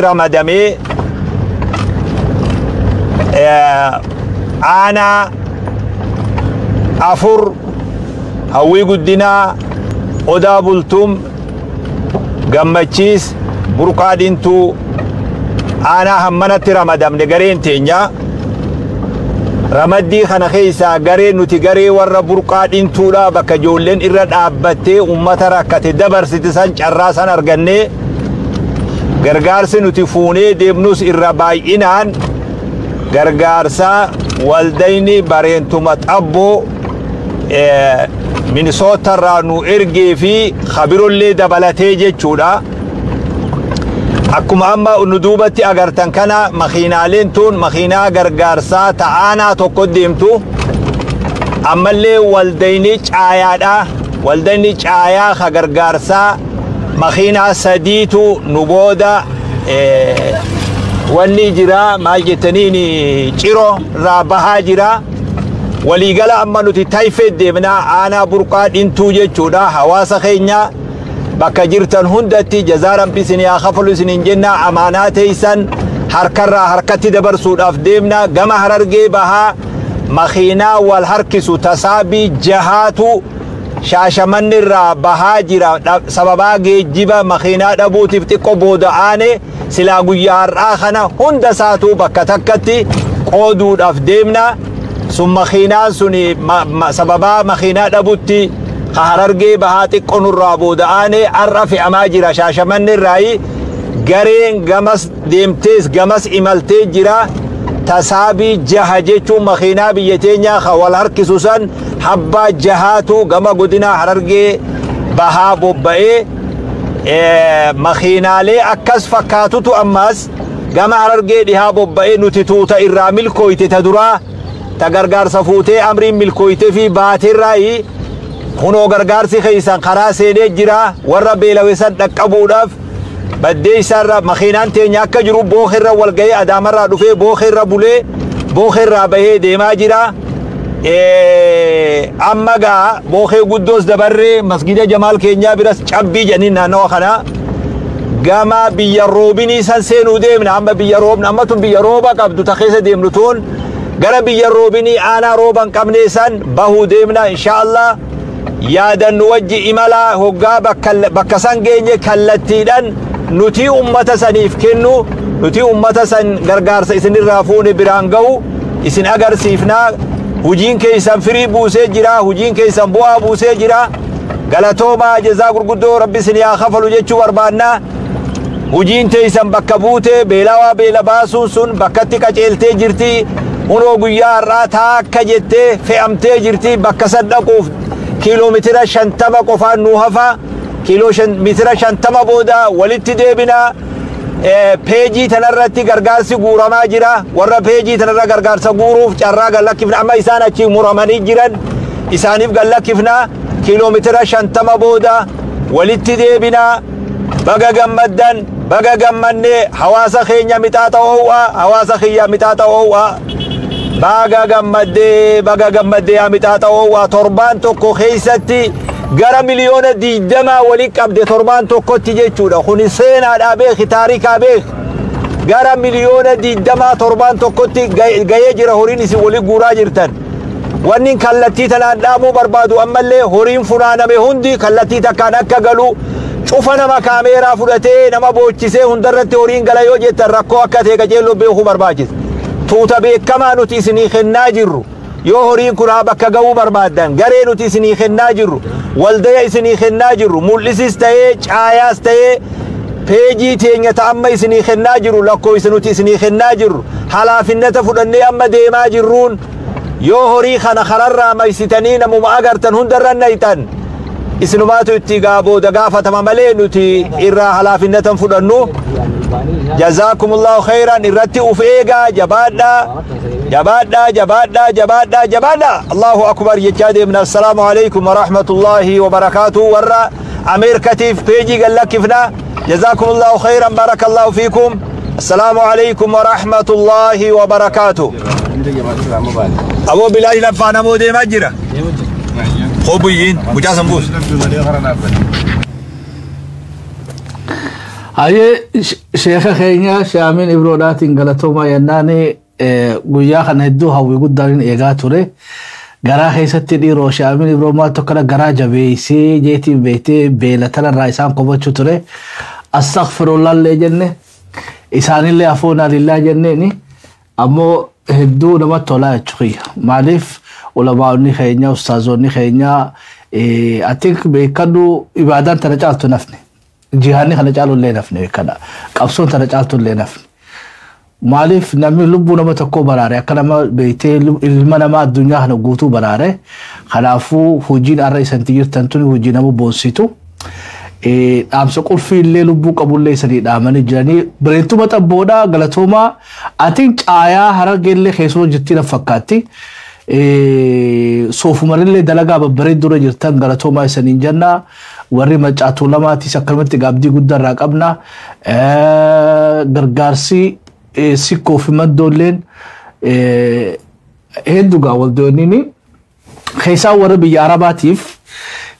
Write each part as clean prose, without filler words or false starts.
Ramadamee aanaa afur, Hawwii Guddinaa, Odaa Bultum, Gammachiis, Burqaa Dhintuu, aanaa hammanatti ramadamne. Gareen teenya ramaddii kana keessaa garee nuti garee warra Burqaa Dhintuudha. Bakka ijoolleen irra dhaabbattee ummata rakkate dabarsite san carraa san argannee, gargaarsi nuti fuunee deemnus irra baay'inaan gargaarsa waldayni Bareentuma Xabboo Minisoota irraa nu ergee fi kabirollee dabalatee jechuudha. Akkuma amma nu duubatti agartan kana, makiinaaleen tun makiinaa gargaarsaa ta'aanaa tokko deemtu. Ammallee waldayni Caayaadha. Waldayni Caayaa ka gargaarsaa makiinaa sadiitu nu booda wanni jira, maal jettaniin, Ciroo irraa bahaa jira. Waliigala amma nuti Tayfee deemnaa, aanaa Burqaa Dhintuu jechuudha. Hawaasa keenya bakka jirtan hundatti jazaa Rabbi isin haa kafalu isiniin jenna. Amaanaa teeysan harkarraa harkatti dabarsuudhaaf deemna. Gama Harargee Bahaa makiinaa wal harkisu tasaabii jahaatu Shaashamanni irraa bahaa jira. Sababaa geejjiba makiinaa dhabuutiif xiqqoo booda aane. Silaa guyyaa har'aa kana hunda isaatuu bakka takkatti qooduudhaaf deemna. Sun makiinaan sun sababaa makiinaa dhabutti ka Harargee Bahaa xiqqoo nurraa booda aane. Har'a fe'amaa jira Shaashamanni irraayi. Gareen gamas deemtees gamas imaltee jira. Tasaabii jaha jechuun makiinaa biyya teenyaa ka wal harkisu san habbaa jahaatu gama godina Harargee Bahaa bobba'ee. Makiinaalee akkas fakkaatutu ammas gama Harargee Dhihaa bobba'ee. Nuti tuuta irraa milkooyte, ta duraa ta gargaarsa fuutee amriin milkooyte fi baateerraayi. Kunoo gargaarsi keessan karaa seenee jira. Warra beelawe san dhaqqabuudhaaf Baddeessaarra makiinaan teenya akka jiru Bookerra wal ga'ee, Adaamarraa dhufee Bookerra bulee, Bookerraa bahee deemaa jira. Amma gaa Bookee guddoos dabarree masgida Jamaal keenyaa biras cabbii jedhanii naannawa kana gama biyya roobinii san seenuu deemna. Amma biyya roobna, amma tun biyya rooba qabdu ta keessa deemnu tun, gara biyya roobinii aanaa rooba hin qabne san bahuu deemna, insha Allah. Yaadannu wajji imalaa. Hoggaa bakka san geenye kallattiidhaan nuti ummata saniif kennu, nuti ummata san gargaarsa isinirraa fuune biraan ga'u isin agarsiifnaa. Hujiin keessan firii buusee jira, hujiin keessan bu'aa buusee jira. Galatoomaa, jazaa gurguddoo Rabbi isin haa kafalu jechuu barbaannaa. Hujiin teessan bakka buute, beelawaa beela baasuun sun bakkatti qaceeltee jirti. Hunoo guyyaa har'aa taakka jettee fe'amtee jirti. Bakka san dhaquuf kiiloomitira 50 qofaan nu hafa. Kiiloomitira 50 booda walitti deebinaa. Peejii tanarratti gargaarsi guuramaa jira. Warra peejii tanarra gargaarsa guuruuf carraa gallakkifna. Amma isaan achi muramanii jiran, isaaniif gallakkifna. Kiiloomitira 50 booda walitti deebinaa. Baga gammaddan, baga gammannee. Hawaasa keenya mixaaxa oowwaa, hawaasa kiyya mixaaxa oowwaa, baga gammaddee, baga gammaddee yaa mixaaxa oowwaa. Torbaan tokko keessatti gara miliyoona 20 walii qabde, torbaan tokkotti jechuudha. Kuni seenaadhaa beeki, taarikaa beeki. Gara miliyoona 20 torbaan tokkotti gahee jira horiin isin walii guuraa jirtan. Wanni kallattii tanaan dhaamuu barbaadu, ammallee horiin funaaname hundi kallattii takkaan akka galu. Cufa nama kaameeraa fudhatee nama boochisee hundarratti horiin gala yoo jettan, rakkoo akka ta'e qajeelloo beekuu barbaachisa. Tuuta beekamaa nuti isinii kennaa jirru, yoo horiin kun haa bakka ga'uu barbaaddan, garee nuti isinii kennaa jirru, waldaya isinii kennaa jirru, Mul'isis ta'ee Caayaas ta'ee, peejii teenya ta amma isinii kennaa jirru, lakkoofsa nuti isinii kennaa jirru, halaafinnata fudhannee amma deemaa jirruun, yoo horii kana kararraa maysitanii namuma agartan hundarra nayxan, isinumaatu itti booda gaafatama malee nuti irraa halaafinnatan fudhannu. Jazaakumullahu khayran. Irratti uf eegaa, jabaadhaa, jabaadhaa, jabaadhaa, jabaadhaa, jabaadhaa. Allahu akbar jechaa deemna. Assalaamu alaikum warahmatullaahi wabarakaatu. Warra Ameerikatiif peejii gallakkifna. Jazaakumullahu khayran, barakallahu fiikum. Assalaamu alaikum warahmatullaahi wabarakaatu. Aboo bilaashi laffaa namoo deemaa jira. Hobuyyiin mucaa sanbuus. Hayyee. Sheeka keenya Shaamiin Ibroodhaatiin galatoomaa jennaan. Guyyaa kana hedduu hawwii guddaan eegaa ture. Garaa keessatti dhiiroo Shaamiin Ibroo maaltu akkana garaa jabeessee jeetiin beektee beela tanarraa isaan komachuu ture. Astaghfirullaallee jenne, isaanillee afoonaa lillaa jenneeni, ammoo hedduu namatti tolaa jechuudha. Maaliif ulamaa'onni keenya, ustaazonni keenya, I think beekadhu, ibaadaan tana caaltu nafne. Jihaanni kana caalu illee nafne beekadha. Qabsoon tana caaltu illee nafne. Maaliif namni lubbuu nama tokkoo baraare akka nama beektee ilma namaa addunyaa kana guutuu baraare. Kanaafuu hojiin har'a isanti jirtan tuni hojii nama boonsitu. Dhaamsa qulfii illee lubbuu qabullee isanii dhaamanii jiranii. Bareentuma xabboodhaa galatoomaa. Atiin caayaa Harargeellee keessoo jirti na fakkaatti. Soofumarillee dalagaa babbareedduu irra jirtan, galatoomaa isaniin jenna. Warri Macaatuu lamaatis akkanumatti gaabdii guddaa irraa qabna. Gargaarsi Sikkoo fi Maddoolleen hedduugaa waldoonni keessaa warra biyya Arabaatiif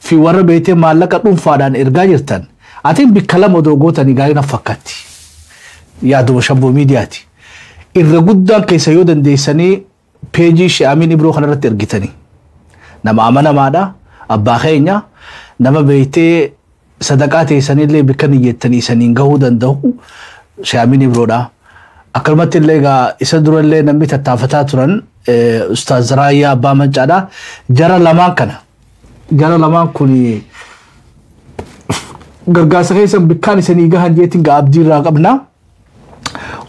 fi warra beektee maallaqa dhuunfaadhaan ergaa jirtan. Atiin bikka lama odoo gootanii gaarii na fakkaatti. Yaaduma Shabboo Miidiyaati. Irra guddaan keessa yoo dandeessanii peejii She'amiin Ibroo kanarratti ergitanii. Nama amanamaadha. Abbaa keenya nama beektee sadaqaa teessanillee bikka niyyettanii isaniin gahuu danda'u She'amiin Ibroodha. Akkanumatti illee egaa isa durallee namni tattaafataa turan Ustaaz Raayyaa Abbaa Mancaadha. Jara lamaan kana. Jara lamaan kun gargaarsa keessan bikkaan isanii gahan jeetiin gaa abdii irraa qabna.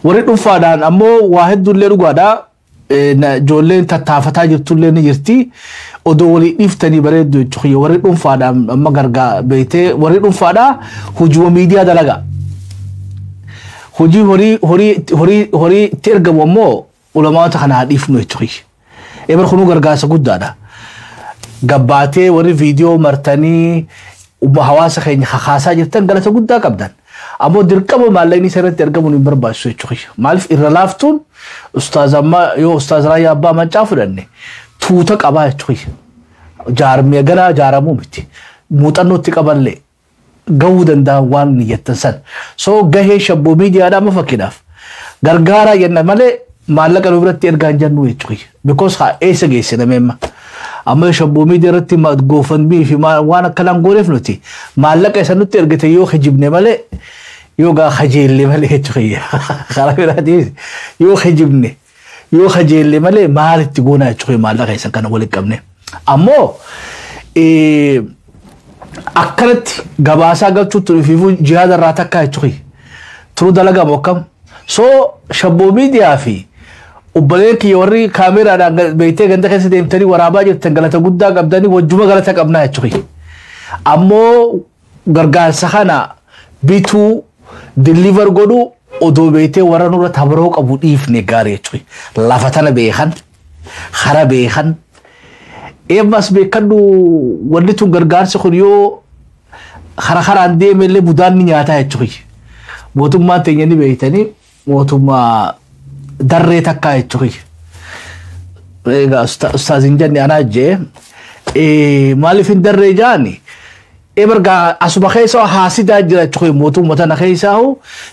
Warri dhuunfaadhaan ammoo waa hedduullee dhugaadha. Ijoolleen tattaafataa jirtullee ni jirti. Odoo walii dhiiftanii bareeddu jechuudha. Warri dhuunfaadhaan amma gargaa beektee warri dhuunfaadhaa hojii miidiyaa dalagaa. Hojii horii horii horii horii itti ergamu ammoo ulamaata kana haa dhiifnu jechuudha. Ebar kunuu gargaarsa guddaadha. Gabbaatee warri viidiyoo martanii hawaasa keenya kakaasaa jirtan galata guddaa qabdan. Ammoo dirqama maallaqni isa irratti argamuun hin barbaachisu jechuudha. Maaliif irra laaftuun ustaaz amma yoo Ustaaz Raayyaa Abbaa Mancaa fudhanne tuuta qabaa jechuudha. Jaarmee ganaa jaaramuu miti. Muuxannoo itti qaballee gahuu danda'an waan niyyattan san. So gahee Shabboo Miidiyaadhaa amma fakkiidhaaf. Gargaaraa jenna malee maallaqa nu biratti ergaa hin jennu jechuudha. Because haa eessa geessina meemma. Amma Shabboo Miidiyaa irratti GoFundMe fi waan akkanaan gooneef nuti maallaqa isa nutti ergite yoo kijibne malee, yoo gaa kajeelle malee jechuudha. Karaa biraatiin yoo kijibne, yoo kajeelle malee maalitti goonaa jechuudha maallaqa isa kana walitti qabne. Ammoo akkanatti gabaasaa galchuutti dhufiifuu jihaada irraa takkaa jechuudha. Turuu dalagamu akkam. So Shabboo Miidiyaa fi obboleen kiyya warri kaameraadhaan beektee ganda keessa deemtanii waraabaa jirtan galata guddaa qabdanii, wajjuma galata qabnaa jechuudha. Ammoo gargaarsa kana bituu, deliver godhuu odoo beektee warra nurra tabaroo qabu dhiifne gaarii jechuudha. Lafa tana beekan, hara beekan. Eebbaas beekadhu, wanni tun gargaarsi kun yoo hara haraan deeme illee budaan ni nyaataa jechuudha. Mootummaan teenya ni beektanii mootummaa darree takkaa jechuudha. Egaa ustaaz hin jenne anaa jee maaliif hin darree jaani? Ebargaa asuma keessa haasidaa jira jechuudha. Mootummaa tana keessaa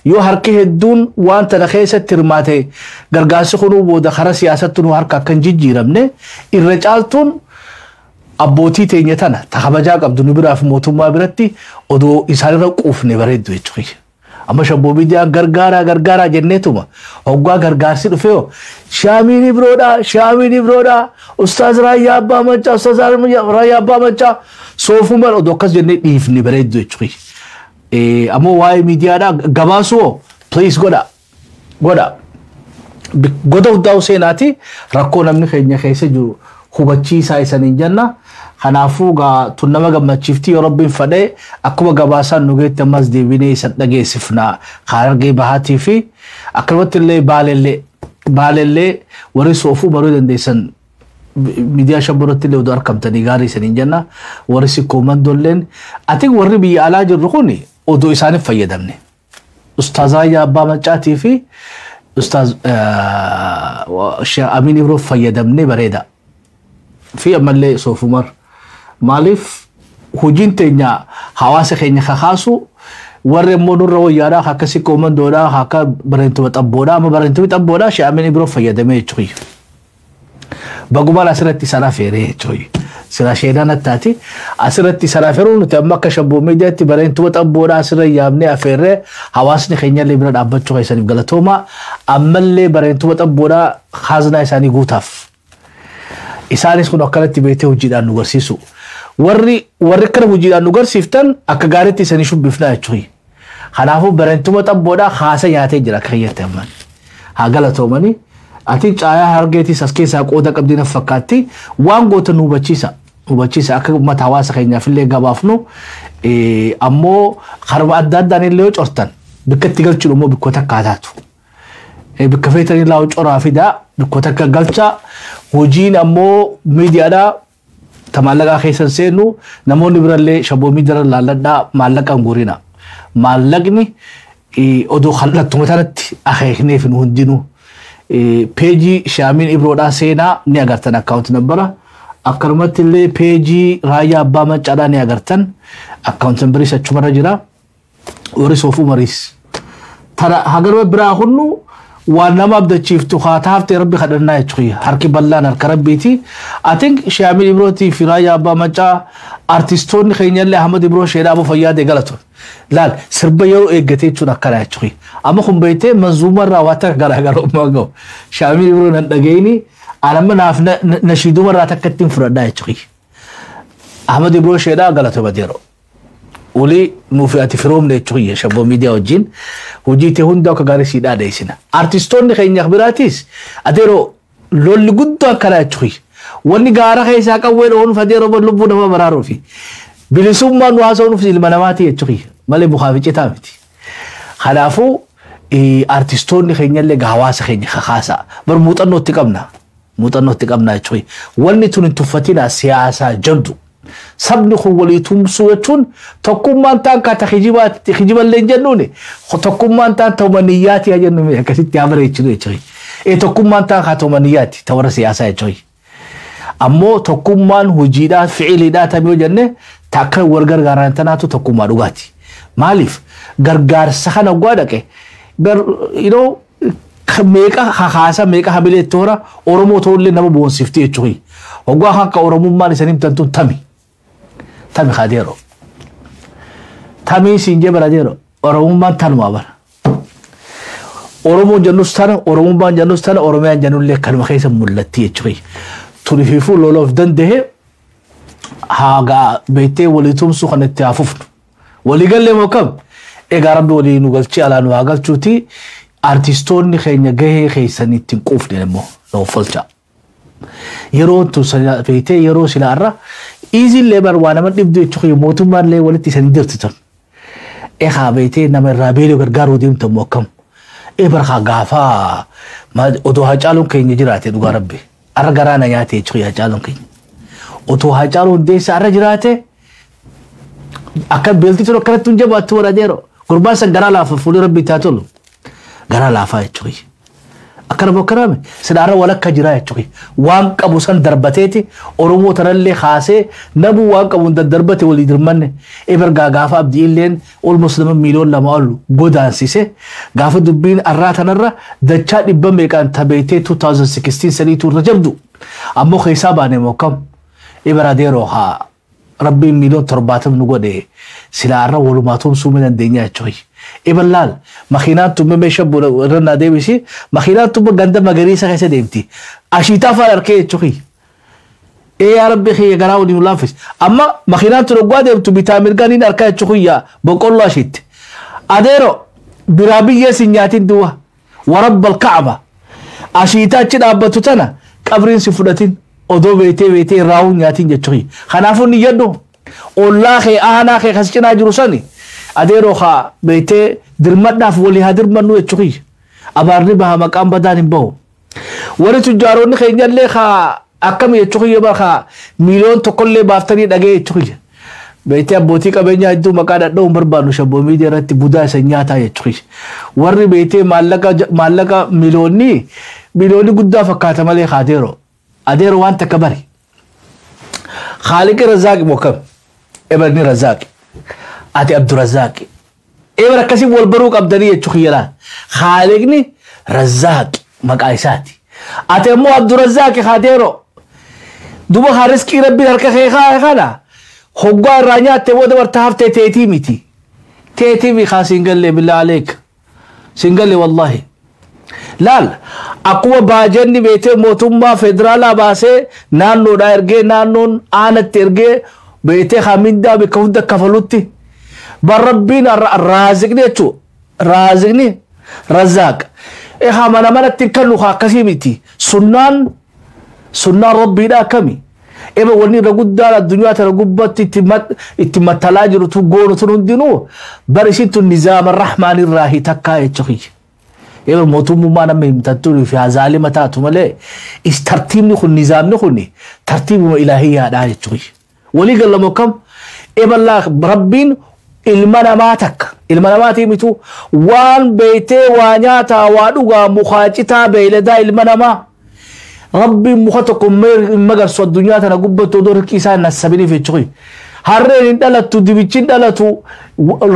yoo harki hedduun waan tana keessatti hirmaate gargaarsi kunuu booda karaa siyaasatti nu harka akka hin jijjiiramne, irra caaltuun abbootii teenya tana ta kabajaa qabdu nu biraaf mootummaa biratti odoo isaanirra quufne bareeddu jechuudha. Amma Shabboo Miidiyaan gargaaraa gargaaraa jenneetuma hoggaa gargaarsi dhufee Shaamiin Ibroodhaa, Shaamiin Ibroodhaa, Ustaaz Raayyaa Abbaa Maccaa, Ustaaz Raayyaa Abbaa Maccaa, soofuma odoo akkas jennee dhiifne bareeddu jechuudha. Ammoo waa'ee miidiyaadhaa gabaasuu please godha godha. Goda hundaa'u seenaati rakkoo namni keenya keessa jiru hubachiisaa isaniin jenna. Kanaafuu gaa tun nama gammachiifti. Yoo Rabbiin fadhee akkuma gabaasaan nu geetti ammas deebinee isan dhageessifna. Harargee Bahaatii fi akkanumatti illee Baalellee warri soofuu baruu dandeessan miidiyaa Shabboratti illee odoo argamtanii gaarii isaniin jenna. Warri Sikkoo Mandoolleen ati warri biyya alaa jirru kun odoo isaaniif fayyadamne. Ustaaz Raayyaa Abbaa Maccaatii fi Ustaaz Sheekh Amiin Ibroo fayyadamne bareeda. Fi ammallee Soofumar. Maaliif hojiin teenya hawaasa keenya kakaasu Warri immoo nurra wayyaadhaa akka siqqoo mandoodhaa akka bareentuma xabboodhaa amma bareentuma xabboodhaa Shee'amiin Ibroo fayyadamee jechuudha. Bagumaan asirratti isaan afeeree jechuudha. Sila sheenaan attaati asirratti isaan afeeruu nuti amma akka Shabboo Miidiyaatti bareentuma xabboodhaa asirra yaamnee afeerree hawaasni keenyallee bira dhaabbachuu keessaniif galatooma ammallee bareentuma xabboodhaa haaznaa isaanii guutaaf. Isaanis kun akkanatti beektee hojiidhaan nu garsiisu. Warri akkana hojiidhaan nu garsiiftan akka gaariitti isanii shubbifnaa jechuudha. Kanaafuu bareentuma xabboodhaa haasa nyaatee jira akka kiyyatti amman. Haa galatoomanii. Ati caayaa hargeetis as keessaa qooda qabdii na fakkaatti waan goota nu hubachiisa. Hubachiisa akka uummata hawaasa keenyaaf illee gabaafnu ammoo karuma adda addaan illee yoo cortan bikka itti galchuun immoo bikkoota akka taatu. Bikka feetanii laa coraa fidaa bikkoota akka galchaa hojiin ammoo miidiyaadhaa ta maallaqaa keessan seennu namoonni birallee Shabboo Miidiyaa laalladhaa maallaqa hin guurina. Maallaqni odoo kallattuma tanatti akeekneef nu hundinuu. Peejii Shaamiin Ibroodhaa seenaa ni agartan account number. Akkanumatti illee peejii Raayyaa Abbaa Maccaadhaa ni agartan account numberiis achumarra jira. Warri Soofuu Mariis. Tana hagaruma biraa hunnu waan nama abdachiiftu haa taaftee rabbi kadhannaa jechuudha. Harki bal'aan harka rabbiiti. I think Shaamiin Ibrootii fi Raayyaa Abbaa Maccaa artistoonni keenyallee Ahmad Ibroo Sheedhaa Abu Fayyaadee galatu. Laal sirba yeroo eeggatee jechuun akkana jechuudha. Amma kun beektee manzuuma irraa waan takka garaagarummaa gahu. Shaamiin Ibroo nan dhageenyi anamma naaf nashiiduma irraa takka ittiin fudhadhaa jechuudha. Ahmad Ibroo Sheedhaa galatu badeero. Olii nuuf ati firoomne jechuudha Shabboo Miidiyaa wajjin hojii ta'e hunda akka gaarii siidhaa dheessina. Artistoonni keenya biraatis adeeroo lolli guddoo akkana jechuudha. Wanni gaara keessaa qawwee dhoowwuuf adeeroo lubbuu nama baraaruufi. Bilisummaan nu haasa'uuf ilma namaati jechuudha. Malee bukaa fi citaa miti. Kanaafuu artistoonni keenyallee hawaasa keenya kakaasaa. Bar muuxannoo itti qabna. Muuxannoo itti qabna jechuudha. Wanni tun hin tuffatina siyaasaa jabdu. Sabni kun walii tumsuu jechuun tokkummaan taan kaata kijiballee hin jennuuni tokkummaan taan ta'uma niyyaati haa jennu akkasitti haa bareechinu jechuudha. Tokkummaan taan haa ta'uma niyyaati ta'u warra siyaasaa jechuudha. Ammoo tokkummaan hojiidhaa fi'iliidhaa tamii yoo jenne takka wal gargaaran tanaatu tokkummaa dhugaati. Maaliif gargaarsa kana oggaa dhaqe yeroo meeqa hakaasa meeqa hamilee toora Oromoo ta'ullee nama boonsifti jechuudha. Oggaa akka Oromummaan isin himtan tun tami. Tami kadeero. Tami siin jee bara deero. Oromummaan tanumaa bara. Oromoon jennus tana, Oromummaan jennus tana, Oromiyaan jennullee kanuma keessa mul'atti jechuudha. Tunifiifuu loloof danda'e haagaa beektee walii tumsuu kan itti hafufnu. Walii gallee moo kam? Egaa rabbi walii nu galchee alaa nu haa galchuuti. Artistoonni keenya gahee keessan ittiin quufne immoo nuuf olcha. Yeroo tun beektee yeroo silaarra iizillee bar waa nama dhibdu jechuudha mootummaallee walitti isanii jirti tun. Egaa beektee nama irraa beeluu gargaaruu deemtu immoo akkam. Bar gaafa odoo Hacaaluun keenya jiraate dhugaa rabbi. Arra garaa na nyaate jechuudha Hacaaluun keenya. Otoo Hacaaluun Hundeessaa arra jiraate akka beelti tun akkanatti hin jabaattu warra deero. Gurbaan san garaa laafa fuulli rabbi itti haa tolu. Garaa laafaa jechuudha. Akkana bokkaraame sidaara walakka jira jechuudha. Waan qabu san darbateeti Oromoo tanallee kaasee namuu waan qabu daddarbate walii dirmanne. Ebergaa gaafa Abdii illeen almost nama miiliyoon 2 ol godaansise gaafa dubbiin arraa tanarra dachaa dhibba meeqaan tabeetee 2016 saniitu irra jabdu. Ammoo keessaa baane mokkam. Ebera deeroo haa rabbiin miiliyoon 70 nu godhe silaarra walumaa tumsuu ni dandeenya jechuudha. Eban laal makiinaan tun meeshaa irra naa deebisi makiinaan tun ganda magariisa keessa deemti. Ashiitaa fa'aa harkee jechuudha. Ee yaa rabbi kiyya garaa waliin laaffis. Amma makiinaan tun oggaa deemtu bitaa mirgaan hin harkaa jechuudha boqqolloo ashiitti. Adeero biraa biyyee si nyaatin duwwa warabbal ka'aba. Ashiitaa achi dhaabbatu tana qabriin si fudhatin odoo beetee beetee irraa nyaatin jechuudha. Kanaafuu ni jedhu ollaa kee aanaa kee kas cinaa jiru sani adeeroo haa beetee dirmadhaaf walii haa dirmannu jechuudha. Abaarni baha maqaan badaan hin bahu. Warri tujjaaroonni keenyallee haa akkami jechuudha bara haa miiliyoon tokkollee baaftanii dhagee jechuudha. Beetee abbootii qabeenyaa hedduu maqaa dhadha'uu hin barbaannu Shabboo Miidiyaa irratti budaa isa nyaataa jechuudha. Warri beetee maallaqa miiliyoonni guddaa fakkaata malee haa adeeroo. Adeeroo waan takka bari. Khaaliqi Razaaqi moo kam? Ebarni Razaaqi. Ati Abdurrazaaqi. Eebara akkasii wal baruu qabdanii jechuu kiyyalaan. Haaliqni Razzaaq maqaa isaati. Ati ammoo Abdurazzaaq haadeeroo. Duba haa riskii rabbiin harka kee kaa'e kana hoggaa irraa nyaatte booda barta haftee teetii miti. Teetii mi kaa siin galle billaa aleek. Siin galle wallaahi. Laal akkuma baajanni beetee mootummaa federaalaa baasee naannoodhaa ergee naannoon aanatti ergee beetee haa mindaa bakka hunda kafalutti. Bar rabbiin raaziqni jechuudha. Raaziqni razzaaq. Haa mana manatti hin kennu haa akkasii miti. Sunnaan rabbiidha akkami. Eba wanni irra guddaan addunyaa tana gubbatti itti mattalaa jiru tun goonu tun hundinuu bar isin tun nizaama rahmaan irraa takkaa jechuudha. Eba mootummaa nama himtattuu fi hazaalima taatu malee is tartiibni kun nizaamni kun tartiibuma ilaahiyyaadha jechuudha. Walii gallamoo kam eba rabbiin ilma namaa takka ilma namaatii mitu waan beeytee waa nyaataa waa dhugaa mukaa citaa beeyladaa ilma namaa rabbiin muka tokko hin magarsu addunyaa tana gubbattu odoo riqqii isaa hin nassabiniif jechuudha. Harreen hin dhalattu, dibichi hin dhalatu,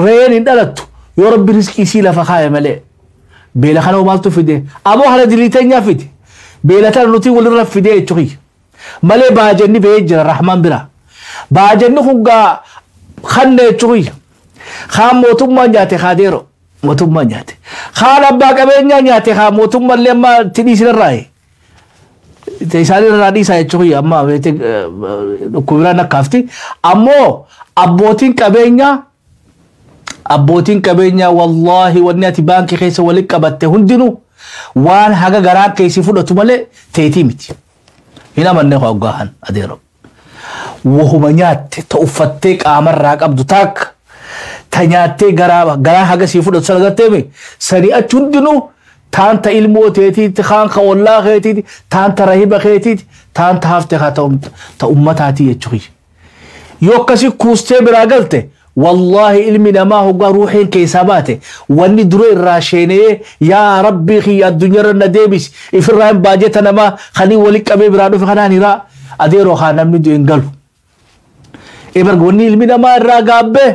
re'een hin dhalattu yoo rabbi riskii isii lafa kaa'e malee. Beela kana maaltu fide? Aboo kana diliiteenyaa fide. Beela tana nuti walirra fide jechuudha. Malee baajanni ba'ee jira Rahmaan bira. Baajanni kun gaa kanne jechuudha. Kaan mootummaan nyaate kaadeero mootummaan nyaate. Kaan abbaa qabeenyaa nyaate kaa mootummaallee amma itti dhiisinarraayi. Isaan irraa dhiisaa jechuun amma dhukkubiraan akkaafti. Ammoo abbootiin qabeenyaa wallaahi wanni ati baankii keessa walitti qabatte hundinuu waan haga garaa keessi fudhatu malee teetii miti. Hin amanne hoggaahan adeero. Wahuma nyaatte ta uffattee qaamarraa qabdu taakka ta nyaattee garaa haga sii fudhatu sana garteemi sanii achi hundinuu taan ta ilmoo teetiiti kaan ka ollaa keetiiti taan ta rahiba keetiiti taan ta hafte kaa ta ummataatii jechuudha. Yoo akkasii kuustee biraa galte wallaahi ilmi namaa hoggaa ruuxiin keessaa baate wanni dura irraa sheenee yaa rabbii kiyya addunyaarra na deebisi ifirraa hin baajeta namaa kanii walitti qabee biraa dhufe kanaan hiraa adeeroo haa namni du'e hin galu. Ebar wanni ilmi namaa irraa gaabbee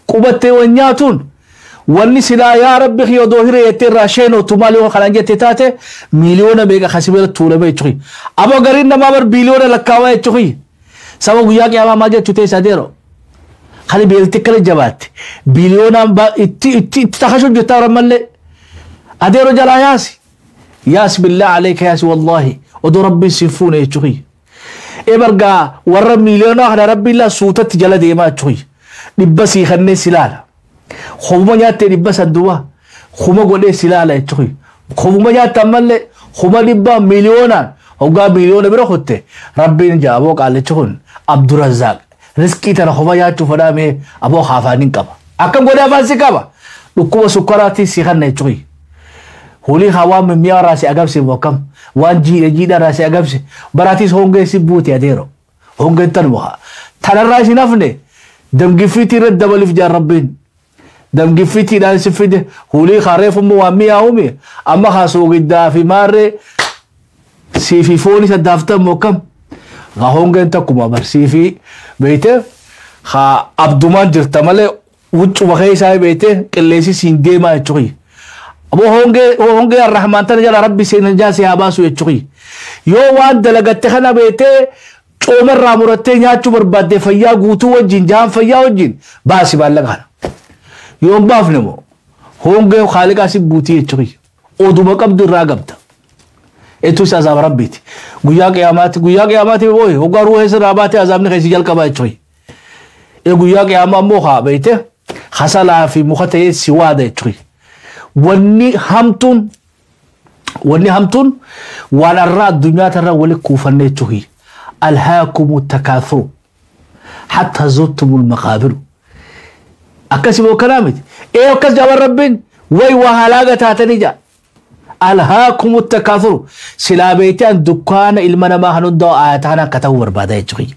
qubattee wan nyaatuun wanni silaa yaa rabbi kiyya odoo hiree jettee irraa sheenootu maal yoo kanaan jettee taate miiliyoona meeqa kasi bira tuulame jechuudha. Aboo gariin namaa bar biiliyoona lakkaawaa jechuudha. Saba guyyaa qiyaamaa maal jechuu teessa adeeroo. Kani beelti akkana jabaatte biiliyoonaan itti itti itti takashuuf jettaa oran mallee adeeroo jalaa yaasi. Yaas billaa aleeka yaasi wallaahi odoo rabbiin siin fuune jechuudha. Ebargaa warra miiliyoonaa kana rabbiin laa suutatti jala deemaa jechuudha. Dhibba sii kanneen si laala. Khubuma nyaattee dhibba san duwwaa khuma godhee si laala jechuudha. Khubuma nyaatte ammallee khuma dhibba miiliyoonaan hoggaa miiliyoona bira kutte rabbiin jaaboo qaalichi kun Abdurazzaaq riskii tana khuma nyaachuu fedhaamee aboo haafaaniin qaba. Akkam godhee afaan si qaba. Dhukkuba sukkaraatii si kanna jechuudha. Hulii haa waan mimmi'aa irraa si agabse akkam waan jiidha jiidha irraa si agabse baraatiis hongee si buute adeero. Hongeen tanuma haa. Tanarraa isin hafne damgiffiitii irratti dabaliif jaan rabbiin. Damgiffitiidhaan si fide hulii haa reefummoo waan mi'aawume amma haa soogiddaa fi maarree siifi foon isa daaftan mokkam. Haa hongeen takkuma barsiifi beeyte haa abdumaan jirta malee wuccuma keessaa beeyte qilleensi siin deemaa jechuudha. Aboo hongee arrahmaan tana jala rabbi seenan jaasee haa baasu jechuudha. Yoo waan dalagatte kana beeytee coomarraa murattee nyaachuu barbaadde fayyaa guutuu wajjin jahaan fayyaa wajjin baasi maallaqa kana. Yoo hin baafne moo hongee haaliqaa si buutii jechuudha. Oduma qabdu irraa gabda. Etu isa azaaba rabbiiti. Guyyaa qiyaamaatti booye hoggaa ruuhee sirraa baatee azaabni keessi jalqabaa jechuudha. Ee guyyaa qiyaamaa ammoo haa beeyte hasalaa fi muka ta'ee si waada jechuudha. Wanni hamtuun waan arraa addunyaa tarraa walitti kuufanne jechuudha. Alhaakumu takaathuru hatta zurtumul maqaabiru. Akkasii moo kanaa miti. Ee akkas jaaban rabbiin way waa halaaga taatanii jaa. Alhaakumu takaathuru silaa beeytaan dukkaana ilma namaa kan hundaa'u aayataan akka ta'u barbaada jechuudha.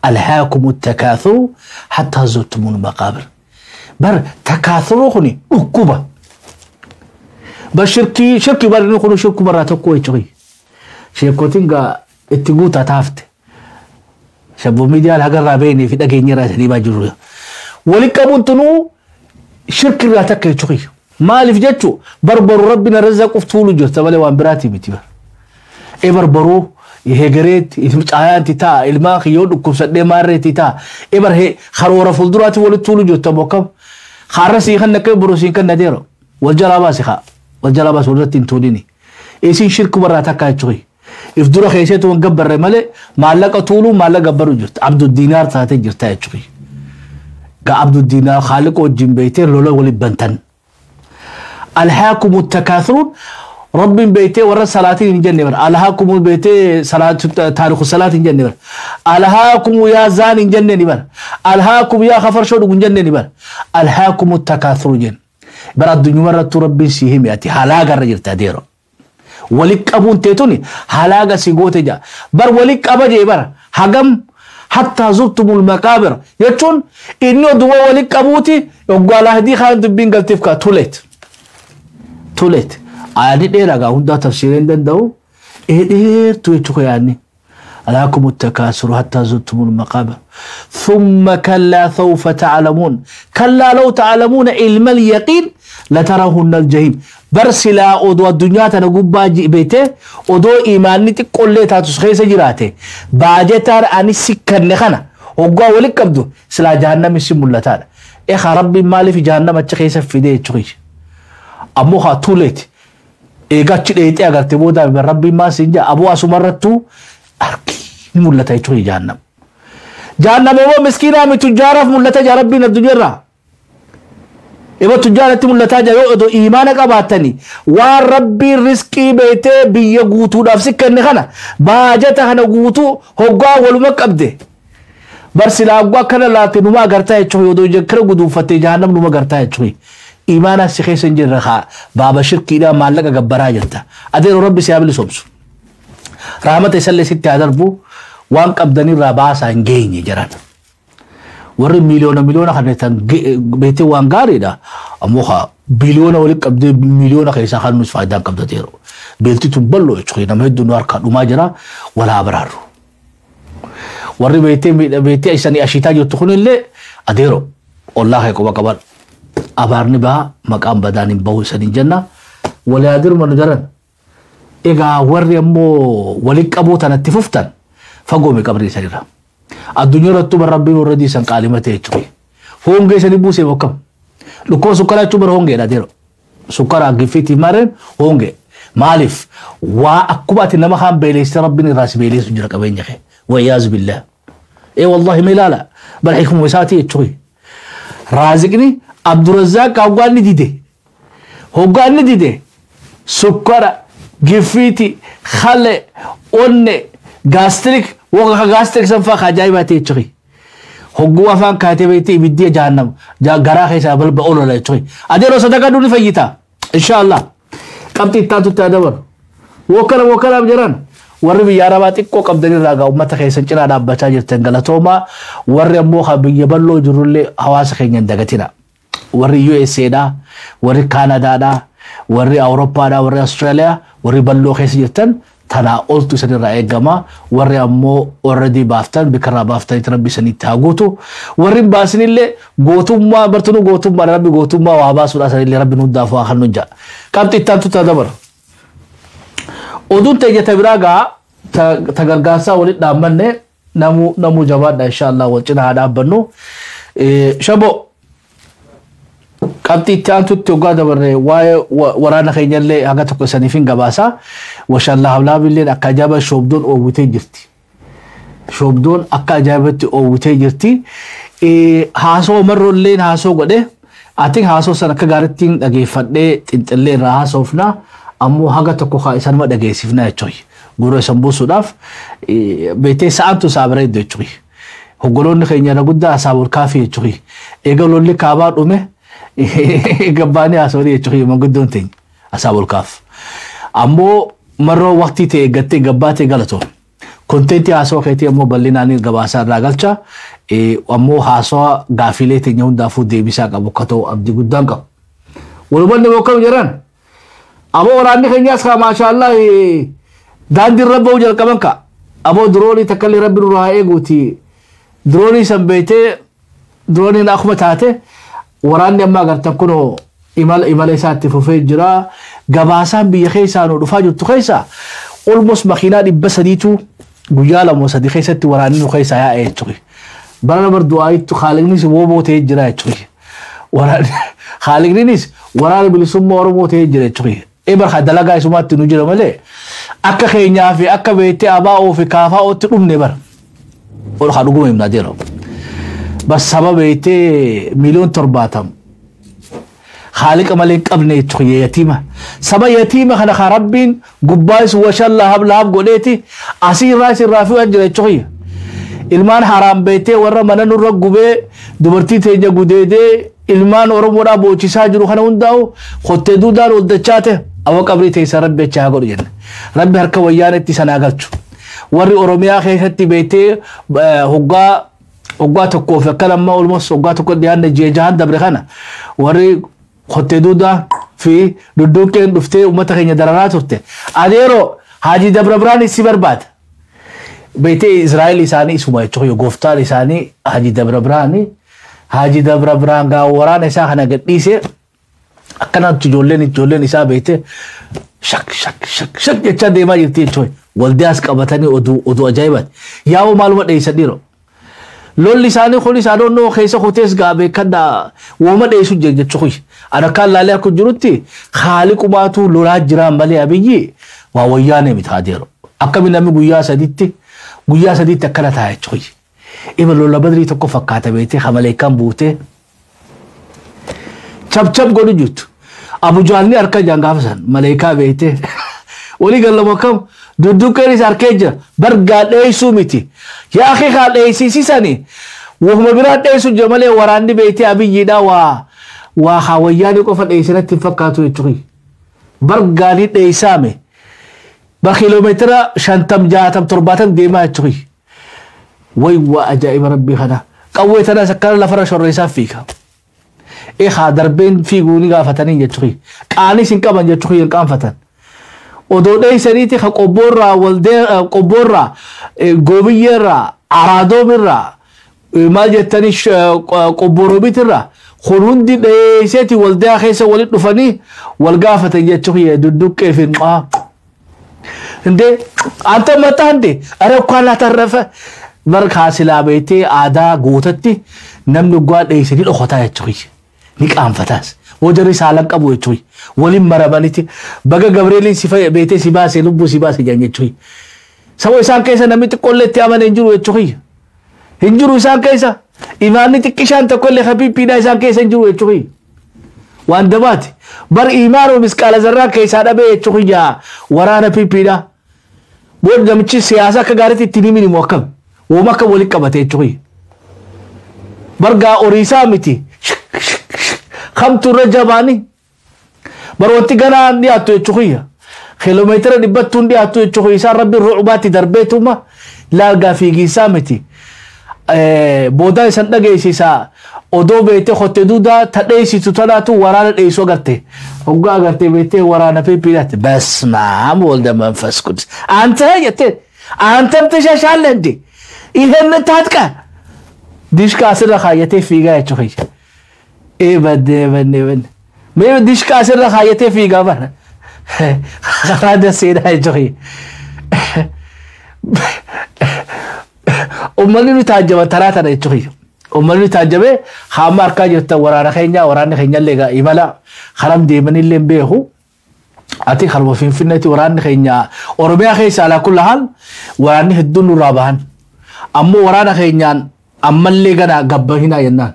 Alhaakumu takaathuru hatta zurtumul maqaabir. Bar takaathuru kuni dhukkuba. Bar shirkii bar inni kun shirkuu barraa tokko jechuudha. Sheekotiin gaa itti guutaa taafte. Shabboo miidiyaan hagarraa beeknee fi dhageenya irraa isanii baa jiru. Walitti qabuun tunuu Shirkirraa takka jechuu kiyya. Maaliif jechuu barbaru rabbi na razzaquuf tuulu jirta malee waan biraatii miti bara. E barbaruu hegereetti caayaanti ta'a, ilmaan kiyyoo dhukkubsadhee maarreetti ta'a. E bar karoora fuulduraatti walitti tuulu jirta bokkam. Har'a sii kan akka boruu sii kan nadeero. Wal jalaa baasi haa. Wal jalaa baasi walirratti hin tuulini. Isin shirkumarraa takka jechuu kiyya. If dura keessatti waan gabbarre malee maallaqa tuuluu maallaqa gabbaruu jirta. Abduu diinaar taatee jirta jechuu kiyya. Ga abduu diinaar haaliqa wajjin beektee lola waliin bantan. Alhaakumu takaathuruun rabbiin beektee warra salaatiin hin jenne bara. Alhaakumu beektee taariku salaatiin hin jenne bara. Alhaakumu yaa zaan hin jenne ni bara. Alhaakumu yaa kafarshoo dhugu hin jenne ni bara. Alhaakumu takaathuruun jenne. Bara addunyuma irrattuu rabbiin si himi ati halaagarra jirta adeero. Walitti qabuun teetuni halaaga si goote jaa. Bar walitti qaba jee bara hagam hattaa zurtumul maqaabir jechuun inni oduwwa walitti qabuuti yoggaa lahdii kaan dubbiin galteef kaa too late. Too late. Ayaanni dheeraa gaa hundaa tafsiiree hin danda'u. Ee dheertuu jechuu yaanni. ألهاكم التكاثر حتى زرتم المقابر ثم كلا سوف تعلمون كلا لو تعلمون علم اليقين لترون الجحيم. برسلا أودو الدنيا تنقب بيته أودو إيماني تقول لي تاتوس جراته باجتار أني سكر نخنا وقوا ولك كبدو سلا جهنم سمولتان إخ ربي مالي في جهنم أتشخيص في دي تشخيص أموها تولت إيجا تشيت إيجا تبودا ربي ما سنجا أبو أسمرتو arki ni mul'ata jechuudha jahannam. Jahannam immoo miskiinaa mi tujjaaraaf mul'ata jaa rabbiin addunyaarraa. Ima tujjaaratti mul'ataa jaa yoo odoo imaana qabaattanii waan rabbiin riskii beektee biyya guutuudhaaf si kenne kana baajata kana guutuu hoggaa waluma qabde. Bar silaa hoggaa akkana laatte numa agartaa jechuudha odoo kana guduunfattee jahannam numa agartaa jechuudha. Imaana si keessa hin jirre haa baaba shirkiidhaa maallaqa gabbaraa jirta. Adeero rabbi si haa bilisoomsu. Rahmata isallee sitti haa darbu waan qabdanirraa baasaa hin geenye jiran. Warri miliyoona miliyoona kan beektee waan gaariidha. Ammoo haa biliyoona walitti qabdee miliyoona keessaa kan nuti faayidaan qabdateeru. Beelti tun bal'oo jechuudha nama hedduun nu harkaa dhumaa jira walaa baraarru. Warri beektee isanii ashiitaa jirtu kunillee adeero ollaa kee quba qaban. Abaarni baha maqaan badaan hin bahu isanii jenna. Walii adirma nu jaran. Egaa warri ammoo walitti qabuu tanatti fuftan fagoo mi qabrii sanirra. Addunyaa irrattuu bar rabbiin warra diisan qaalimate jechuudha. Hongee isanii buusee bokkam. Dhukkuba sukkaraa jechuun bar hongeedha adeero. Sukkaraa giffiitii maareen hongee. Maaliif waa akkuma ati nama kaan beeleessite rabbiin irraa si beeleessu jira qabeenya kee. Wayyaazu billah. Ee wallahi mee ilaala. Bar hikmuma isaatii jechuudha. Raaziqni Abdurazzaaq hoggaan ni dide. Hoggaan ni dide. Sukkara giffiiti khale onne gaastrik woga gaastrik san faa ajaa'ibaati jechuudha. Hogguu afaan kaatee beektee ibiddi jahannam garaa keessaa balba olola jechuudha. Adeeroo sadaqaa duuni fayyita inshaallah. Qabxii itti aantutti haa dabalu. Wokkana wokkanaaf jiran warri biyya arabaa xiqqoo qabdanirraa gaa uummata keessan cinaa dhaabbachaa jirtan galatoomaa warri ammoo kan biyya bal'oo jirullee hawaasa keenya hin dagatina. Warri USA dha, warri Kaanadaa dha, warri Awurooppaadha, warri Austraaliyaa, warri bal'oo keessa jirtan tanaa oltu isinirraa eegama. Warri ammoo already baaftan bikkarraa baaftanitti rabbi isinitti haa guutu. Warri hin baasinillee gootummaa bartunuu gootummaa rabbi gootummaa waa baasuudha sanillee rabbi nu hundaaf waa kan nu ja'a. Qabxii itti aantutti haa dabalu. Oduun teenya biraa gaa ta gargaarsaa walitti dhaabbanne namuu jabaadha inshaallah wal cinaa haa dhaabbannu. Shaboo qabxii itti aantutti hoggaa dabarre waa'ee waraana keenyallee haga tokko isaniif hin gabaasa. Washallaa hablaabilleen akka ajaa'iba shoobdoon oowwitee jirti. Shoobdoon akka ajaa'ibatti oowwitee jirti. Haasoo marroolleen haasoo godhe. Ati haasoo sana akka gaariitti dhageeffadhee xinxillee irraa haasoofna. Ammoo haga tokko haa isanuma dhageessifna jechuudha. Gurra isan buusuudhaaf beektee sa'aantu isaa bareeddu jechuudha. Hoggoloonni keenya irra guddaa asaabul kaafii jechuudha. Eega lolli kaabaa dhume gabbaanii haasawanii jechuudha manguddoon teenya asaabul kaaf. Ammoo marroo waqtii ta'e eeggattee gabbaatee galatoo. Kontentii haasawaa keetii ammoo bal'inaan gabaasaa irraa galcha. Ammoo haasawaa gaafiilee teenya hundaafuu deebisaa qabu akka ta'u abdii guddaan qabu. Walumanni bokkam jiran. Ammoo waraanni keenyaas kaa maashaallah daandii irra ba'uu jalqaban ka. Ammoo diroonii takka illee rabbi nurraa haa eeguuti. Diroonii san beektee dirooniin akkuma taate Waraanni amma agartan kunoo imala isaatti fufee jira. Gabaasaan biyya keessaa nu dhufaa jirtu keessa almost makiinaa 300tu guyyaa 2 3 keessatti waraanni nu keessaa yaa'e jechuudha. Bara nama du'aayittu haaliqnis wooboo ta'ee jira jechuudha. Haaliqnis waraana bilisummaa Oromoo ta'ee jira jechuudha. Ebar dalagaa isumaatti nu jira malee akka keenyaa fi akka beektee abaa'oo fi kaafaa'ootti dhumne bara. Ol haa dhuguma himnaa jira. Bas saba beektee 70 million haaliqa malee hin qabne jechuudha yatiima. Saba yatiima kana kan Rabbiin gubbaa isu washan lahab lahab godheeti asii irraa isirraa fi waan jira jechuudha. Ilmaan haraam beektee warra mana nurra gubee, dubartii teenya gudeedee, ilmaan Oromoodhaa boochisaa jiru kana hundaa'u kottee duudaan ol dachaate awa qabrii teessa Rabbi achi haa godhu jenna. Rabbi harka wayyaanetti sanaa galchu. Warri Oromiyaa keessatti beektee hoggaa tokkoo fi akka lammaa olmos hoggaa tokko dhiyaanne ji'a jahan dabre kana warri kottee duudaa fi dudduuqqeen dhuftee uummata keenya dararaa turte. Adeeroo Haajii Dabra Biraan si barbaada. Beektee Israa'el isaanii isuma jechuudha, gooftaan isaanii Haajii Dabra Biraani. Haajii Dabra Biraan gaa waraana isaa kana gadhiisee akkanatti ijoolleen isaa beektee shak shak shak shak jechaa deemaa jirti jechuudha. Waldiyaas qabatanii oduu ajaa'ibaati. Yaa'oo maaluma dheessan dhiiroo. Lolli isaanii kunis adoonnoo keessa kutees gaa beekadhaa wooma dheessu jira jechuudha. Ani akkaan laalee akka jirutti haali qumaatu lolaa jiraan malee Abiyyi waa wayyaanee miti adeero. Akkami namni guyyaa sadiitti akkana ta'a jechuudha. Ima lola Badrii tokko fakkaata beektee hamaleekaan buutee cabcab godhu jirtu. Abujaalni harka jaan gaafa san maleekaa beektee walii gallama akkam dudduqqeenis harkee jira bargaa dheessuu miti. Yaa akhi kaa dheessisisani wahuma biraa dheessu jira malee waraanni beektee Abiyyiidhaa waa hawayyaanii qofa dheessinatti hin fakkaatu jechuudha. Bargaanii dheessaame. Bar kiiloomeetira 50 60 70 deemaa jechuudha. Way waa ajaa'iba Rabbii kana. Qawwee tanaas akkana lafarra shorreessaa fiiga. Ee haa darbeen fiiguu ni gaafatanii jechuudha. Qaanis hin qaban jechuudha, hin qaanfatan. Odoo dheessaniiti ka qobboorraa waldee qobboorraa goobiyyeerraa araadoomirraa maal jettanii qobbooroobitirraa kun hundi dheesseeti waldaa keessa walitti dhufanii wal gaafatan jechuudha dudduqqee fi እንዴ አንተ መጣህ እንዴ? ኧረ እንኳን ላተረፈ barkaa silaa beektee aadaa gootatti namni dhugaa dheesse ni dhokotaa jechuudha. Ni qaanfataas. Wajarri saalan qabu jechuudha. Waliin maramanitti baga Gabreeliin si beektee si baase, lubbuu si baase jedhan jechuudha. Saba isaan keessa namni xiqqoollee itti amane hin jiru jechuudha. Hin jiru isaan keessa. Imaanni xiqqishaan tokkollee habiibbiidhaa isaan keessa hin jiru jechuudha. Waan dabaati. Bar imaanuu misqaala zarraa keessaa dhabee jechuudha waraana piippiidhaa. Booda namichi siyaasa akka gaariitti ittiin himini moo akkam? Wooma akka walitti qabate jechuudha. Bargaa horiisaa miti. Kamtu irra jabaani. Bar wanti ganaa dhiyaattu jechuudha. Kiiloomeetira dhibbattuun dhiyaattu jechuudha. Isaan Rabbi rucubaatti darbeetuma laalgaa fiigiisaa miti. Booda isan dhageessisaa odoo beektee kottee duudaa ta dheessitu tanaatu waraana dheessuu agarte. Hoggaa agartee beektee waraana piippiidhaatti. በስመ አብ ወልደ መንፈስ ቅዱስ አንተ jettee አንተም ትሸሻለህ እንዴ? ይሄንን ታጥቀህ dishka asirra kaayyatee fiigaa jechuudha. Ee badde badde badde. Mee dishka asirra kaayyatee fiigaa bara. Karaa daseedhaa jechuudha. Uummanni nu taajjaba taraa tana jechuudha. Uummanni nu taajjabe hamma harkaa jirtan waraana keenya, waraanni keenya illee imala haram deemanillee hin beeku. Ati harma Finfinneetti waraanni keenya Oromiyaa keessa alaa kulla haal waraanni hedduun nurraa bahan. Ammoo waraana keenyaan ammallee gana gabbahinaa jennaan.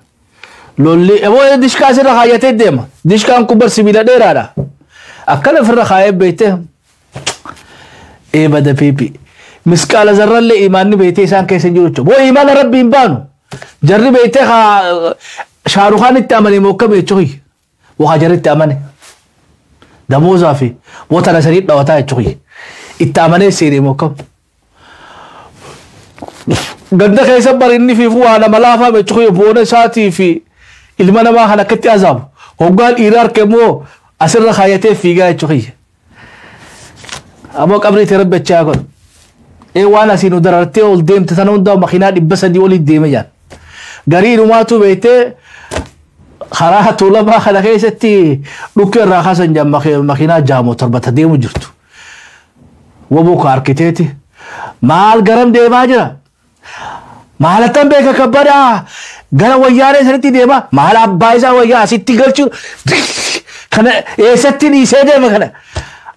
Lolli eboo dishkaa asirra kaayyatee deema. Dishkaan kun bar sibiila dheeraadha. Akkana ofirra kaayee beektee ee bada piipi. Misqaala zarrallee imaanni beektee isaan keessa hin jiru jechuudha. Boo imaana Rabbi hin baanu. Jarri beektee Shaarukaan itti amane mokkame jechuudha. Waa jarri itti amane. Damoozaa fi boota sanii dhawataa jechuudha. Itti amanee seenee mokkam. Ganda keessa bar inni fiifuu waa nama laafaa jechuudha, boona isaatii fi ilma namaa kan akkatti azaabu. Hoggaan dhiiraa harka immoo asirra kaayyatee fiigaa jechuudha. Ammoo qabrii itti Rabbi achaa godhu. Ee waan asii nu darartee ol deemte sana hundaa makiinaa 300 olii deeme jaan. Garii inumaatu beektee Karaa Tuulamaa kana keessatti dhukkee irraa kaasan makiinaa jaamoo 7 deemu jirtu. Woboo ka arkiteeti. Maal garam deemaa jira? Maalattan beeka kabbadaa gara wayyaanee sanitti deema. Maal abbaa isaa wayyaa asitti galchuu kana eessatti dhiisee deema kana?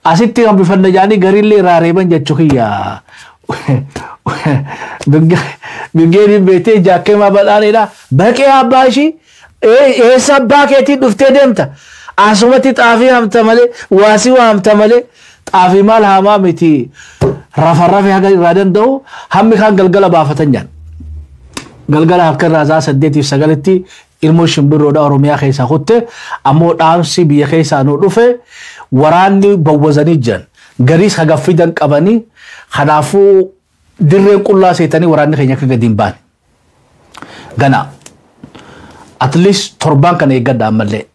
Asitti hambifanna jaanii gariillee irraa reeban jechuu kiyya. Biggeeniin beektee jaakkeemaa badhaadheedha. Baqee abbaa ishii eessa abbaa keetii dhuftee deemta? Asumatti xaafii hamta malee, waasii waamta malee, xaafii maal haamaa miti, rafarrafe haga irraa danda'u hammi kaan galgala baafatan jaan. Galgala halkan irraa sa'a 8 fi 9tti ilmoo shimbirroodha Oromiyaa keessaa kutte. Ammoo dhaamsi biyya keessaa nu dhufe, waraanni bawwazanii jiran. Gariis haga fidan qabanii, kanaafuu dirreen qullaa seetanii waraanni keenya akka gadi hin baane. Gana at least torbaan kana eeggadha ammallee.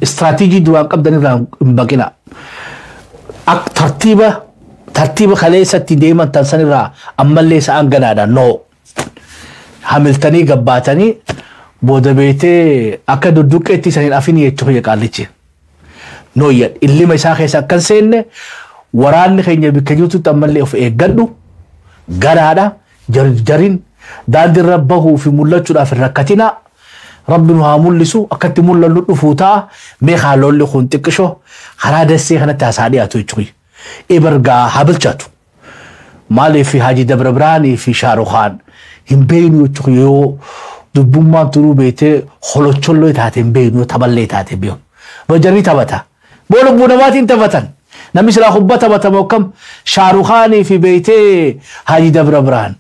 Istiraatiijii duraan qabdan irraa hin baqina. Tartiiba kaleessatti deeman tan sanirraa ammallee sa'aan ganaadha no. Hamiltanii gabbaatanii booda beetee akka dudduqqeetti isaniin afini jechuu kiyya qaallichi. Nooyya illima isaa keessa akkan seenne, waraanni keenya bikka jirtutti ammallee of eeggadhu, ganaadha jarjarin, daandiirra bahuu fi mul'achuudhaaf hin rakkatina. Rabbi nu haa mul'isu, akkatti mul'annu dhufuu ta'a. Mee haalolli kun xiqqishoo karaa dassee kanatti haasaa dhiyaatu jechuudha. Ibargaa haa bilchaatu. Maaliif Haji Dabra Biraanii fi Shaarukaan hin beeynu jechuudha, yoo dubbummaan turuu beetee holocholloo taate hin beeynu, taphallee taate hin beeynu. Bajarri taphata. Boo lubbuu namaatiin taphatan. Namni silaa kubbaa taphatamu akkam Shaarukaanii fi beetee Haji Dabra Biraan.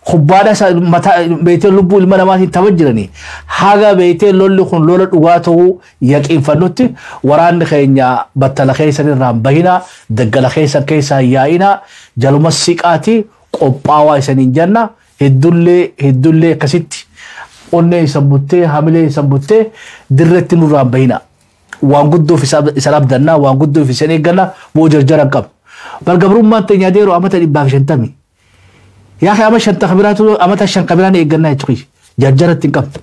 Kubbaadha mataa beetee lubbuu ilma namaatiin tapha jiranii. Haga beetee lolli kun lola dhugaa ta'uu yaqiinfannutti waraanni keenya battala keessan irraa hin bahinaa, daggala keessan keessaa hin yaa'inaa, jaluma siqaatii qophaawaa isaniin jenna. Heddullee heddullee akkasitti onnee isan buttee, hamilee isan buttee dirreetti nurraa hin bahinaa. Waan guddoof isan abdannaa, waan guddoof isan eeggannaa, boo jarjara hin qabnu. Bargabrummaan teenya adeeroo amata 150. Yaa kee ama shanta kabiraatu amata 5 kabiraan eeggannaa jechuudha. Jarjaratti hin qabnu.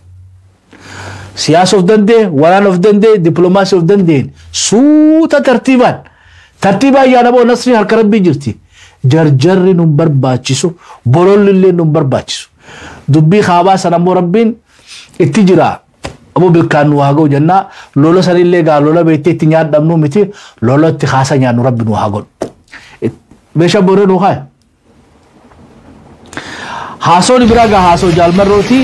Siyaasa of danda'e, waraana of danda'e, dippiloomaasii of danda'een suuta tartiibaan. Tartiibaan yaada boo nasrii harka rabbii jirti. Jarjarri nun barbaachisu, bololli illee nun barbaachisu. Dubbii kaabaa sana ammoo rabbiin itti jira. Ammoo bilkaan nu haa ga'u jennaa, lola sanillee gaa lola beektee itti nyaadhamnu miti, lola itti haasa nyaannu rabbi nu haa godhu. Meeshaa booree nu kaaya. Haasoon biraa gaa haasoo jaalmarrooti.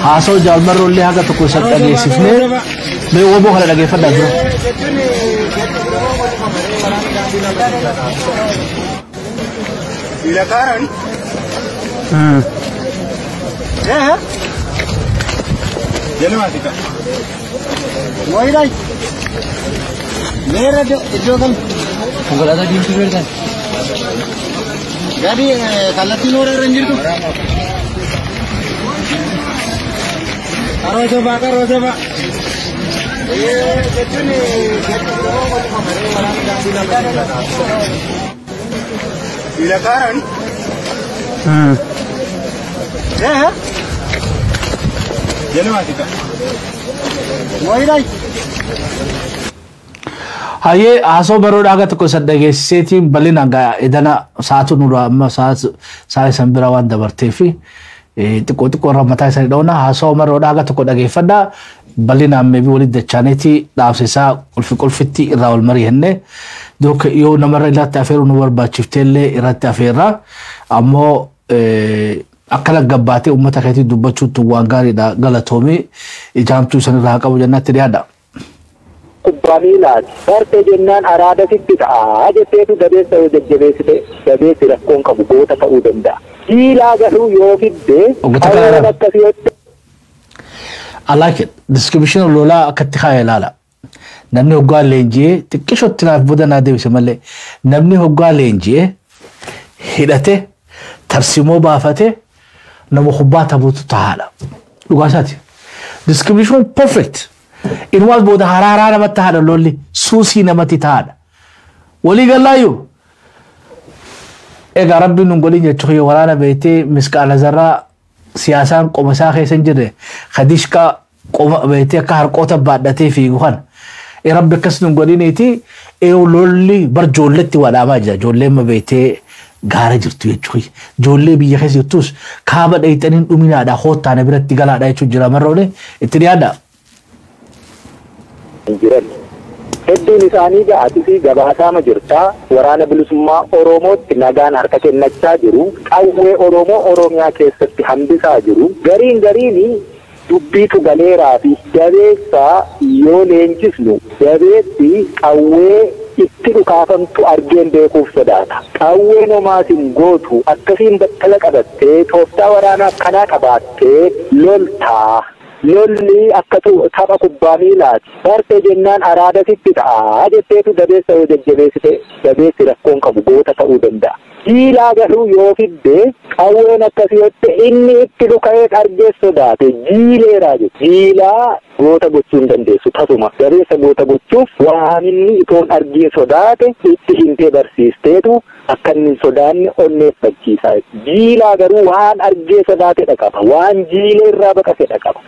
Haasoo jaalmarroo illee haga tokko isa dhageessifnee, mee woboo kana dhageeffadhaa dura. Ilakaran. Eh? Jaluma tika. Wayirai. Meera iddoo kam? Konkolaataa diimtuu beektan. Gadi kallattiin hora irra hin jirtu. Qaroo jabaa, qaroo jabaa. Jechuun Ilakaran. Eh? Jaluma tika. Wayirai. Hayyee, haasoo baroodhaa haga tokko isa dhageessiseetiin bal'inaan gaa edana sa'aatu nurraa amma sa'a isan bira waan dabartee fi xiqqoo xiqqoo irra mataa isanii dhoona. Haasoo baroodhaa haga tokko dhageeffadhaa, bal'inaan meebii walitti dachaaneeti dhaabsisaa qulfi qulfitti irraa wal mari'annee yoo namarra irratti afeeruu nu barbaachiftee illee irratti afeerra. Ammoo akkana gabbaatee uummata keetii dubbachuutu waan gaariidha, galatoomii, ijaamtuu isan irraa haa qabu jennaatti dhiyaadha. Kubbaa miilaati. Barte jennaan araada sitti ta'a jetteetu dabeessa yoo jajjabeessite, dabeessi rakkoon qabu goota ta'uu danda'a. Jiilaa garuu yoo fidde Obbo Takala hawwan Arab. akkasii yoo I like it. Description lolaa akkatti kaa'e ilaala. Namni hoggaa leenji'ee xiqqishootti naaf booda naa deebise malee, namni hoggaa leenji'ee hidhate tarsimoo baafate nama kubbaa taphatu tahaadha. Dhugaa isaati. Description perfect. Inumaas booda haraaraa namatti tahaadha, lolli suusii namatti tahaadha. Walii gallaayyuu. Egaa rabbiin nun godhin jechuun waraana beektee misqaala zarraa siyaasaan qoma isaa keessa hin jirre kadishka Qoma beektee akka harqoota baadhatee fiigu kana. Rabbi akkas nu godhiniiti lolli bar ijoolletti wadhaamaa jira. Ijoolleen ma beektee gaara jirtu jechuudha. Ijoollee biyya keessa jirtus kaaba dheeyxaniin dhuminaadha hoottaana biratti galaadha jechuun jira marroone itti dhiyaadha. Jiran. Hedduun isaanii ga'atii fi gabaasaama jirtaa waraana bilisummaa Oromootti nagaan harka kennachaa jiru. Qawwee Oromoo Oromiyaa keessatti hambisaa jiru. Gariin gariin dubbiitu galeeraa fi jabeessaa yoo leenjisnu jabeessi qawwee itti dhukaafamtu argeen beekuuf sodaata. Qawween homaatiin gootu akkasiin battala qabattee tooftaa waraanaa akkanaa qabaattee loltaa. Lolli akka tapha kubbaa miilaati. Barte jennaan araada sitti ta'a jetteetu dabeessa yoo jajjabeessite dabeessi rakkoon qabu goota ta'uu danda'a. Jiilaa garuu yoo fidde qawween akkasii yoo inni itti dhuka'ee argee sodaate jiileeraa jechuudha. Jiilaa goota gochuu hin dandeessu tasuma. Dabeessa goota gochuuf waan inni itoon argee sodaate itti himtee barsiisteetu akka inni hin sodaanne onneeffachiisa. Jiilaa garuu waan argee sodaate dhaqaba. Waan jiilee irraa baqate dhaqaba.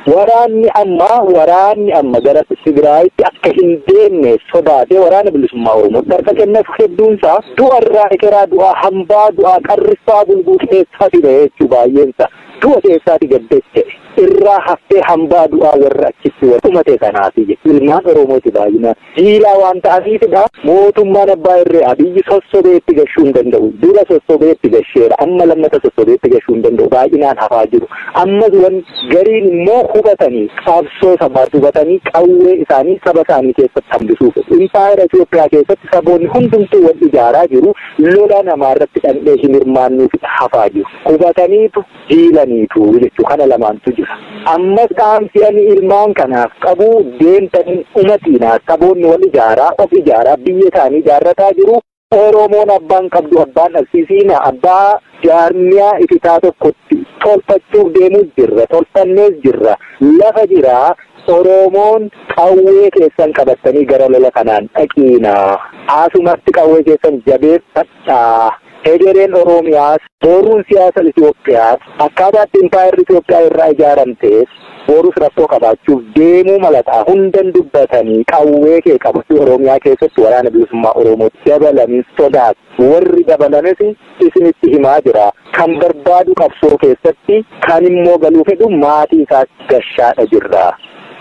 Waraanni amma gara Tigraayitti akka hin deemne sodaatee waraana bilisummaa Oromootti harka kenneef hedduunsaa du'a irraa ekeraa du'aa hambaa du'aa qarriffaa bulguu keessaati ba'e jechuu baay'eensa. Du'a keessaati gaddeesse irraa haftee hambaa du'aa warra achitti dhumate kanaafi jechuudha. Ilmaan Oromooti baay'inaan. Jiilaa waan ta'aniifidha. Mootummaan abbaa irree Abiyyi sossobeetti gashuu hin danda'u. Dura sossobeetti gasheera. Amma lammata sossobeetti gashuu hin danda'u. Baay'inaan hafaa jiru. Ammas wan gariin immoo hubatanii qabsoo sabaa hubatanii qawwee isaanii saba isaanii keessatti hambisuuf. Impaayera Itoophiyaa keessatti saboonni hundumtuu wal ijaaraa jiru. Lola namaa irratti dhandhee hin hirmaannuuf hafaa jiru. Hubataniitu jiilaniitu jechuu kana lamaantu jira. Ammas dhaamsi ani ilmaan kanaaf qabu deemtanii umatiinaa saboonni wal ijaaraa of ijaaraa biyya isaanii ijaarrataa jiru. Oromoon abbaan qabdu abbaan dhabsiisiina abbaa jaarmiyaa ifitaa tokkotti tolfachuuf deemuu jirra tolfannees jirra lafa jiraa. Oromoon qawwee keessan qabattanii gara lola kanaan dhaqiinaa. Asumatti qawwee keessan jabeeffadhaa. Hegereen Oromiyaas boruun siyaasa Itoophiyaas akkaataa itti impaayerri Itoophiyaa irraa ijaaramtees borus rakkoo qabaachuuf deemuu malataa hundan dubbatanii qawwee kee qabachuu Oromiyaa keessatti waraana bilisummaa Oromoo dabalanii sodaatu. Warri dabalames isinitti himaa jira. Kan barbaadu qabsoo keessatti kan immoo galuu fedhu maatii isaa gashaadha jirra.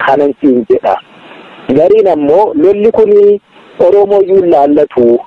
Kanan siin jedha. Gariin ammoo lolli kuni Oromoo iyyuu laallatu.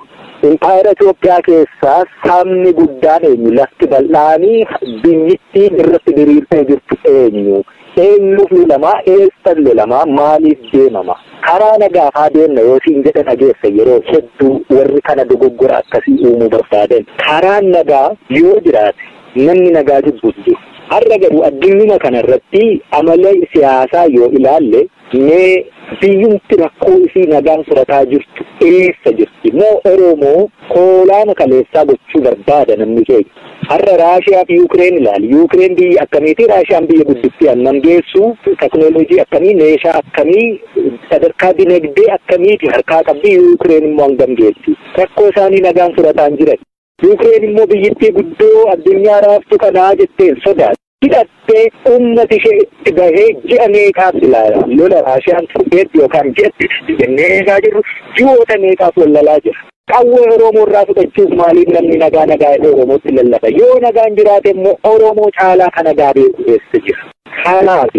Impaayera Itoophiyaa keessaa sabni guddaan eenyu? Lafti bal'aanii biyyittiin irratti diriirtee jirtu eenyu? Eenyuuf lolamaa? Eessan lolamaa? Maaliif deemama? Karaa nagaafaa deemna yoo siin jedhan dhageessa yeroo hedduu warri kana dogoggora akkasii uumuu barbaadan. Karaan nagaa yoo jiraate namni nagaa jibbuus jiru. Har'a garuu addunyuma kanarratti amala siyaasaa yoo ilaalle mee biyyumti rakkoo isii nagaan furataa jirtu eessa jirti? Moo Oromoo koolaama kaleessaa gochuu barbaada namni keenya? Har'a Raashiyaa fi Yuukireen ilaali. Yuukireen biyya akkamiiti? Raashiyaan biyya guddittii hammam geessu? Teknooloojii akkamii? Meeshaa akkamii? Sadarkaa dinagdee akkamiiti harkaa qabdi? Yuukireen immoo hangam geessi? Rakkoo isaanii nagaan furataa hin jiran. Yuukireen immoo biyyittii guddoo addunyaa raaftu kanaa jetteen sodaatti. Hidhattee uummati ishee itti bahee ji'a meeqaaf ilaala. Lola Raashiyaan turteetti yookaan ji'atti jennee eegaa jirru ji'oota meeqaaf wallalaa jira. Qawwee Oromoo irraa fudhachuuf maaliif namni nagaa nagaa jedhee Oromootti lallaba? Yoo nagaan jiraate immoo Oromoo caalaa kan nagaa beeku eessa jira? Kanaaf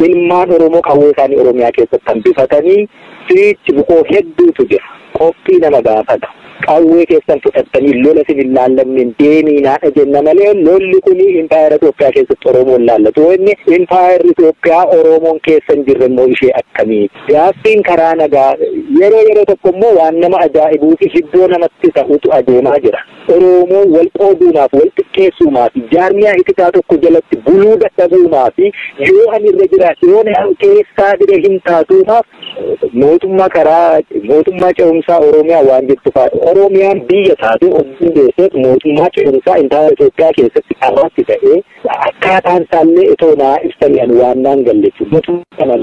ilmaan Oromoo qawwee isaanii Oromiyaa keessatti hambifatanii fiichi bukoo hedduutu jira. Qophii nama gaafata. Qawwee keessan fudhattanii lola isin hin laallamne deemiinaadha jenna malee lolli kuni impaayera Itoophiyaa keessatti Oromoon laallatu. Inni impaayerri Itoophiyaa Oromoon keessa hin jirre immoo ishee akkamii? Gaaffiin karaa nagaa yeroo yeroo tokko immoo waan nama ajaa'ibuu fi hibboo namatti ta'utu adeemaa jira. Oromoon wal qooduumaaf, wal xiqqeessuumaaf, jaarmiyaa itikaa tokko jalatti buluu dadhabuumaaf, yoo ani irra jiraadhe yoo na keessaa dhire hin taatuumaaf Mootummaa karaa mootummaa ce'umsaa Oromiyaa waan jettu fa'a. Oromiyaan biyya taate of dandeesseet mootummaa ce'umsaa intaala Itoophiyaa keessatti qabaatti ta'ee akkaataan isaallee itoo naa ibsanii waan naan galle jechuudha.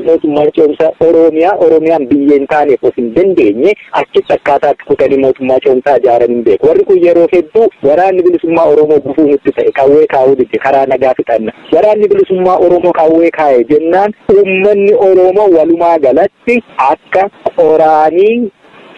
Mootummaa ce'umsaa Oromiyaa Oromiyaan biyya hin taaneef of hin dandeenye achitti akkaataa kutanii mootummaa ce'umsaa ijaaran hin beeku. Warri kun yeroo hedduu waraanni bilisummaa Oromoo gufuu nutti ta'e qawwee kaa'uu dide karaa nagaa fixanna. Waraanni bilisummaa Oromoo qawwee kaa'e jennaan uummanni Oromoo walumaa galatti akka qoraanii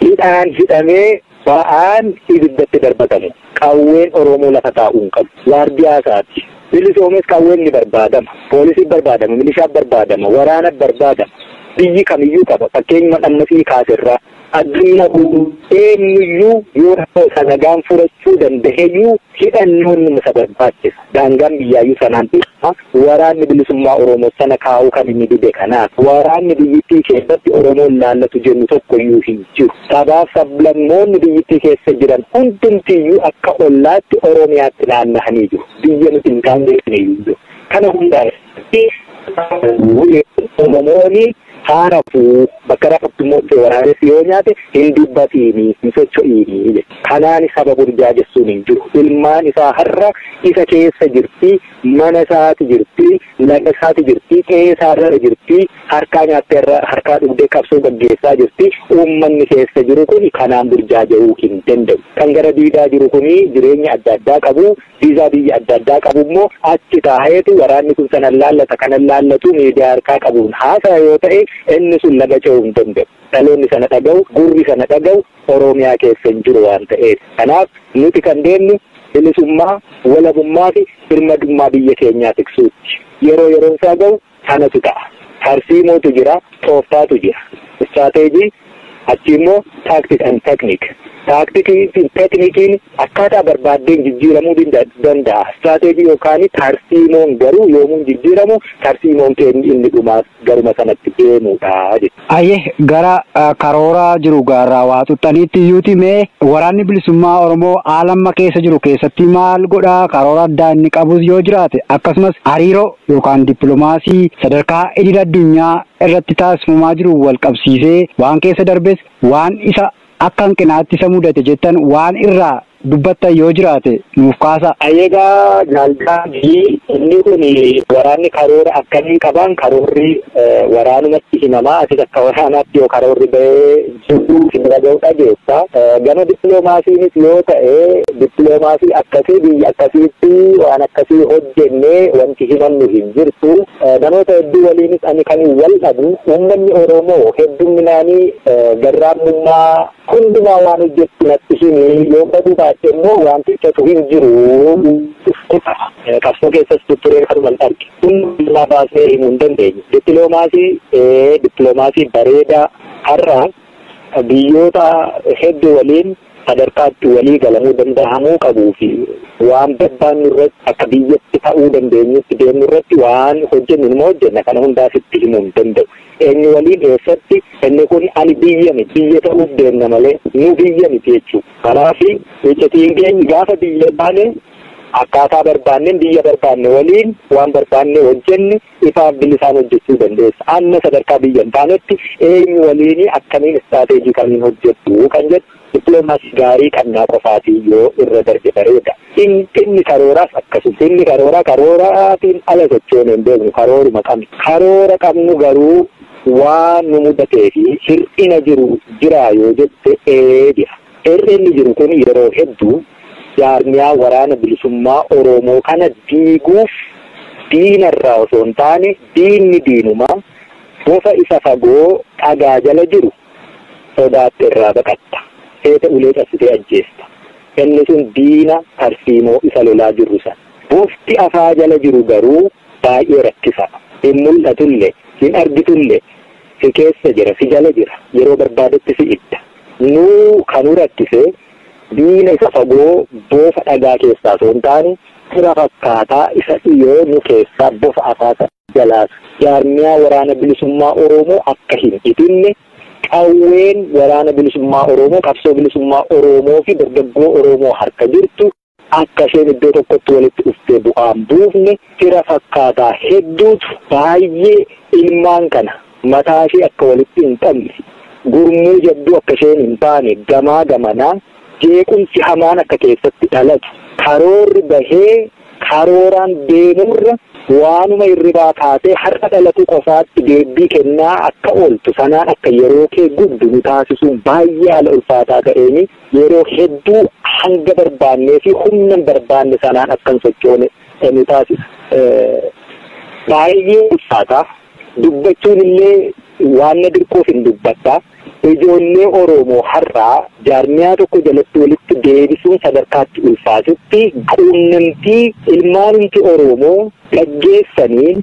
hidhaan hidhamee ba'aan ibiddatti darbatamu. Qawween Oromoo lafa taa'uu hin qabu. Waardiyaa isaati. Bilisoomes qawween ni barbaadama. Poolisiin barbaadama, milishaan barbaadama, waraana barbaadama. Biyyi kamiyyuu qaba. Fakkeenyuma dhammasii kaaserraa. Addunyaa eenyuyyuu yoo sanagaan furachuu danda'eyyuu hidhannoon isa barbaachisa. Daangaan biyyaayyuu sanaan dhufma. Waraanni bilisummaa Oromoo sana kaa'uu kan inni dide kanaaf. Waraanni biyyittii keessatti Oromoon laallatu jennu tokkoyyuu hin jiru. Sabaaf sablammoonni biyyittii keessa jiran hundumtiyyuu akka ollaatti Oromiyaatti naanna'anii jiru. Biyya nuti hin daangeessine jiru. Kana hundaa Oromooni haarafuu bakka rafatti immoo waraabessi yoo nyaate hin dubbatiini hin socho'iini. Kanaan saba burjaajessuun hin jiru. Ilmaan isaa har'a isa keessa jirti, mana isaati jirti, laga isaati jirti, qe'ee isaarra jirti, harkaa nyaattee harkaa dhugdee qabsoo gaggeessaa jirti. Uummanni keessa jiru kun kanaan burjaaja'uu hin danda'u. Kan gara diidaa jiru kun jireenya adda addaa qabu, viizaa biyya adda addaa qabu immoo achi taa'eetu waraanni kun sanan laallata kanan laallatu miidiyaa harkaa qabuun haasaa yoo ta'e inni sun laga ce'uu hin danda'u. Dhaloonni sana dhaga'u, gurri sana dhaga'u Oromiyaa keessa hin jiru waan ta'eef. Kanaaf nuti kan deemnu bilisummaa, walabummaa fi birmadummaa biyya keenyaa tiksuutti. Yeroo yeroon isaa ga'u sanatu ta'a. Tarsiimootu jira, tooftaatu jira. Istirateejii achi immoo taaktik and tekniik. Taaktikii fi tekniikiin akkaataa barbaaddeen jijjiiramuu danda'a. Istirateejii yookaan tarsiimoon garuu yoomuu jijjiiramu tarsiimoon keenya inni dhumaas garuma sanatti deemuudha jechuudha. Ayyee gara karoora jiru gaarraa waa xuxxaniitti iyyuuti mee waraanni bilisummaa Oromoo haala amma keessa jiru keessatti maal godhaa karoora addaa inni qabus yoo jiraate akkasumas hariiroo yookaan dippiloomaasii sadarkaa idil addunyaa irratti taasifamaa jiru wal qabsiisee waan keessa darbes waan isa akka hanqinaatti isa mudate jettan waan irraa dubbattan yoo jiraate nuuf kaasa. Egaa jaalladhi inni kun waraanni karoora akkamii qaban karoorri waraanumatti himamaa asis akka waraanaatti yoo karoorri ba'ee jiru hin dhaga'u dhageessa. Gama dippiloomaasiinis yoo ta'e dippiloomaasii akkasii biyya akkasiitti waan akkasii hojjennee wanti himannu hin jirtu. Namoota hedduu waliinis ani kan wal dhabu uummanni Oromoo hedduminaanii garraamummaa hundumaa waan hojjettu natti himi yoo baduu baatte immoo wantichatu hin jiru. Qabsoo keessas tutturee kan wal arge. Hundumaa baasnee himuu hin dandeenye. Dippiloomaasii bareedaa har'a biyyoota hedduu waliin sadarkaatti walii galamuu danda'amuu qabuu fi waan barbaannu irratti akka biyyatti ta'uu dandeenyutti deemnu irratti waan hojjennu nima hojjenna kana hundaas itti himuu hin danda'u. Eenyu waliin eessatti inni kun ani biyya miti biyya ta'uuf deemna malee nu biyya miti jechuudha. Kanaaf iccitiin keenya gaafa biyya baane akkaataa barbaanneen biyya barbaanne waliin waan barbaanne hojjenne ifaaf bilisaan hojjechuu dandeessa. Amma sadarkaa biyya hin taanetti eenyu waliin akkamiin istirateejii kamiin hojjettu kan jedhu dippiloomaasii gaarii qabnaa qofaatii yoo irra darbe bareeda. Inni karooraas akkasuma. Inni karooraa karooraatiin ala sochoonee hin beeknu karooruma qabnu. Karoora qabnu garuu waan nu mudatee fi hir'ina jiru jira yoo jette ee jira. Hir'inni jiru kun yeroo hedduu jaarmiyaa waraana bilisummaa Oromoo kana diiguuf diinarraa osoo hin taane diinni diinumaa bofa isa fagoo dhagaa jala jiru sodaatte irraa baqatta. Seeta ulee cabsitee ajjeesta. Inni sun diina tarsiimoo isa lolaa jiru sana. Bofti afaa jala jiru garuu baay'ee rakkisa. Hin mul'atullee, hin argitullee, si keessa jira, si jala jira. Yeroo barbaadetti si idda. Nuu kanu rakkisee diina isa fagoo bofa dhagaa keessaa osoo hin taane fira fakkaataa isa dhiyoo nu keessaa bofa afaa jalaas jaarmiyaa waraana bilisummaa Oromoo akka hin itinne qawween waraana bilisummaa Oromoo qabsoo bilisummaa Oromoo fi dargaggoo Oromoo harka jirtu akka isheen iddoo tokkotti walitti dhuftee bu'aan buufne fira fakkaataa hedduutu baay'ee ilmaan kana mataa ishee akka walitti hin qabne, gurmuu jabduu akka isheen hin taane, gamaa gamanaa jeequmsi hamaan akka keessatti dhalatu, karoorri bahee karooraan deemurra waanuma hirribaa kaasee har'a dhalatu qofaatti deebii kennaa akka ooltu, sanaan akka yeroo kee gubdu nu taasisuun baay'ee haala ulfaataa ta'een yeroo hedduu hanga barbaannee fi humna hin barbaanne sanaan akka hin sochoone nu taasisa. Baay'ee ulfaataa dubbachuun illee waan na dirquuf hin dubbadha. Ijoollee Oromoo har'aa jaarmiyaa tokko jalatti walitti deebisuun sadarkaatti ulfaatutti quunnamtii ilmaanumti Oromoo gaggeessaniin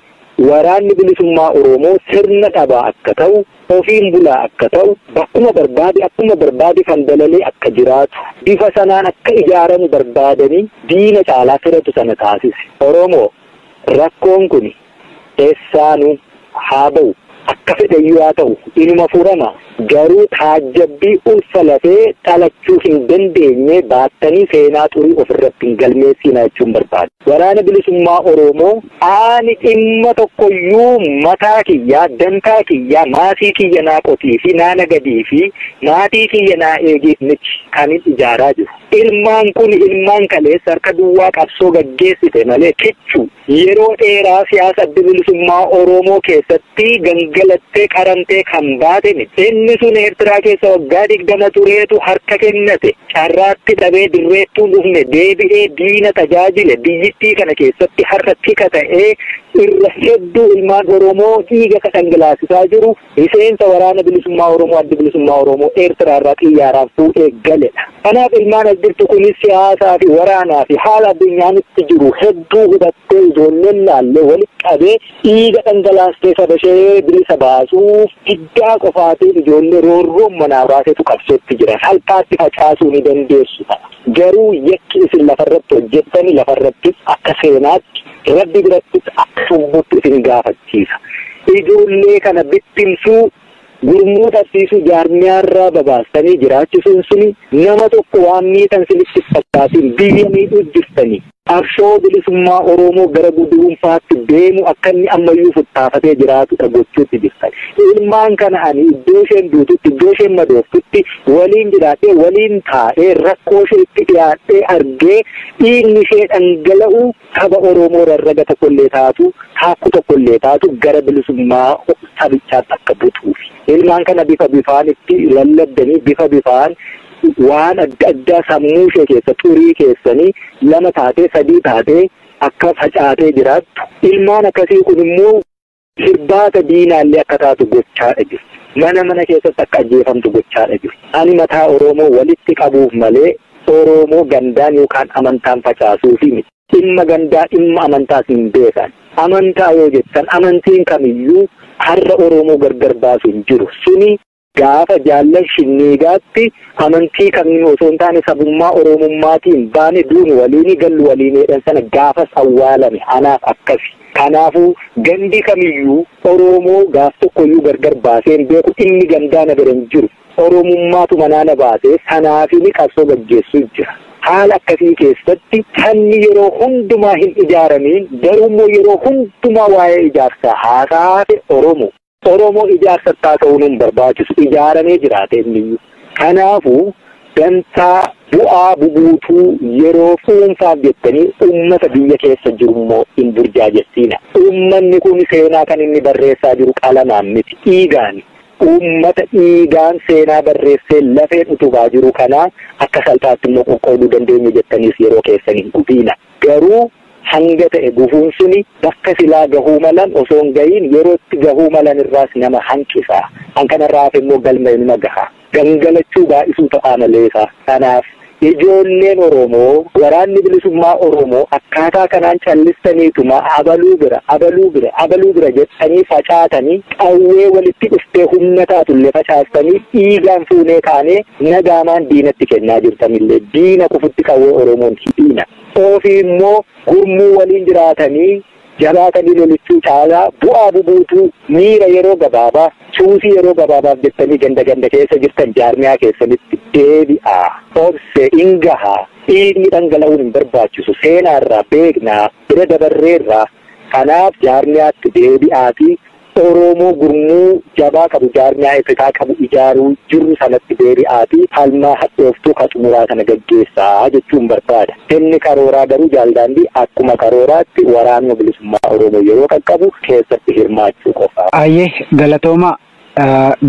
waraanni bilisummaa Oromoo sirna dhabaa akka ta'u, ofiin bulaa akka ta'u, bakkuma barbaade akkuma barbaade kan dalalee akka jiraatu, bifa sanaan akka ijaaramu barbaadanii diina caalaa firatu sana taasise. Oromoo rakkoon kun eessaanuu haa ba'u, akka fedhayyuu haa ta'u, inuma furama. Garuu taajjabbii ulfa lafee dhalachuu hin dandeenye baattanii seenaa xurii ofirratti hin galmeessinaa jechuun barbaada. Waraana bilisummaa Oromoo ani dhimma tokkoyyuu mataa kiyyaa, dantaa kiyyaa, maasii kiyya naa qotii fi naa nagadii fi maatii kiyya naa eegiif miti kan ijaaraa jiru. Ilmaan kun ilmaan kaleessa harka duwwaa qabsoo gaggeessite malee kichuu yeroo dheeraa siyaasa adda bilisummaa Oromoo keessatti gangalattee qaramtee kan baate miti. Inni sun Eertiraa keessa waggaa 20 tureetu harka kennate, carraatti dhabee dirreettuu dhufne, deebi'ee diina tajaajile. Biyyittii kana keessatti har'a tika ta'ee irra hedduu ilmaan Oromoo dhiiga ka dhangalaasisaa jiru miseensa waraana bilisummaa Oromoo adda bilisummaa Oromoo Eertiraa irraa xiyyaaraan fuudhee galedha. Kanaaf ilmaan as jirtu kunis siyaasaa fi waraanaa fi haala addunyaan itti jiru hedduu hubattee ijoolleen laallee walitti qabee dhiiga dhangalaastee saba ishee bilisa baasuuf diddaa qofaatiin ijoollee roorroon manaa baasetu qabsootti jira. Salphaatti facaasuu ni dandeessu ta'a. Garuu yakki isin lafarratti hojjettani lafarrattis akka seenaatti rabbi birattis akka cubbuutti isin gaafachiisa. Ijoollee kana bittimsuu, gurmuu dhabsiisuu, jaarmiyaarraa babaastanii jiraachisuun suni nama tokko waan miidhan sinitti fakkaatiin biyya miidhuu jirtanii. Qabsoo bilisummaa Oromoo gara guduunfaatti deemu akka inni ammayyuu futtaafatee jiraatudha gochuutti jirtan. Ilmaan kana ani iddoo isheen duututti, iddoo isheen madooftutti waliin jiraadhee, waliin taa'ee, rakkoo ishee itti dhiyaadhee argee dhiigni ishee dhangala'u saba Oromoo rarraga tokkollee taatu, taakkuu tokkollee taatu gara bilisummaa sabichaatti akka butuufi. Ilmaan kana bifa bifaan itti lallabdanii, bifa bifaan waan adda addaa sammuu ishee keessa xurii keessanii lama taatee sadii taatee akka facaatee jiraattu. Ilmaan akkasii kun immoo hirbaata diinaallee akka taatu gochaadha jiru. Mana mana keessatti akka ajjeefamtu gochaadha jiru. Ani mataa Oromoo walitti qabuuf malee Oromoo gandaan yookaan amantaan facaasuufi miti. Dhimma gandaa dhimma amantaas hin beekan. Amantaa yoo jettan amantiin kamiyyuu har'a Oromoo gargar baasu hin jiru. Suni gaafa jaallan shinniigaatti amantii kamiin osoo hin taane sabummaa Oromummaatiin baane duunu waliin gallu waliin jedhan sana gaafas awwaalame anaaf akkasi. Kanaafuu gandi kamiyyuu Oromoo gaaf tokkoyyuu gargar baasee hin beeku, inni gandaa na bira hin jiru. Oromummaatu manaa na baasee sanaaf inni qabsoo gaggeessuu jira. Haala akkasii keessatti sabni yeroo hundumaa hin ijaaramiin garuu yeroo hundumaa waa'ee ijaarsaa haasaa Oromoo. Oromoo ijaarsa ta'uun hin barbaachisu, ijaaramee jiraate inni. Kanaafuu dantaa bu'aa bubuutuu yeroo fuunfaaf jettanii uummata biyya keessa jiru immoo hin burjaajessiina. Uummanni kun seenaa kan inni barreessaa jiru qalamaan miti, dhiigaani. Uummata dhiigaan seenaa barreessee lafeen utubaa jiru kanaa akka salphaatti immoo qoqqooduu dandeenyu jettaniis yeroo keessan hin gubiina. Garuu hanga ta'e gufuun suni bakka silaa gahuu malan osoo hin gahiin yerootti gahuu malan irraas nama hanqisa. Kan kanarraa hafe immoo galma inuma gaha. Gangalachuu baay'isuu ta'aa maleessa. Kanaaf ijoolleen Oromoo waraanni bilisummaa Oromoo akkaataa kanaan callistaniituma abaluu bira abaluu bira abaluu bira jettanii facaatanii qawwee walitti dhuftee humna taatullee facaastanii dhiigaan fuunee kaanee nagaamaan diinatti kennaa jirtanillee diina kufutti qawwee Oromoon diina. Ofii immoo gurmuu waliin jiraatanii jabaatanii lolichuu caalaa bu'aa bubuutuu miira yeroo gabaabaa suusii yeroo gabaabaaf jettanii ganda ganda keessa jirtan jaarmiyaa keessanitti deebi'aa. Obse ingahaa dhiigni dhangala'uun hin barbaachisu, seenaarraa beeknaa bira dabarreerraa. Kanaaf jaarmiyaatti deebi'aatii Oromoo gurmuu jabaa qabu, jaarmiyaa efikaa qabu ijaaruu jirru sanatti deebi'aatii falmaa hadhooftuu ka xumuraa kana gaggeessaa jechuun barbaada. Inni karooraa garuu, jaaldaandii, akkuma karooraatti waraanuma bilisummaa Oromoo yeroo qaqqabu keessatti hirmaachuu qofa. Ayyee, galatooma.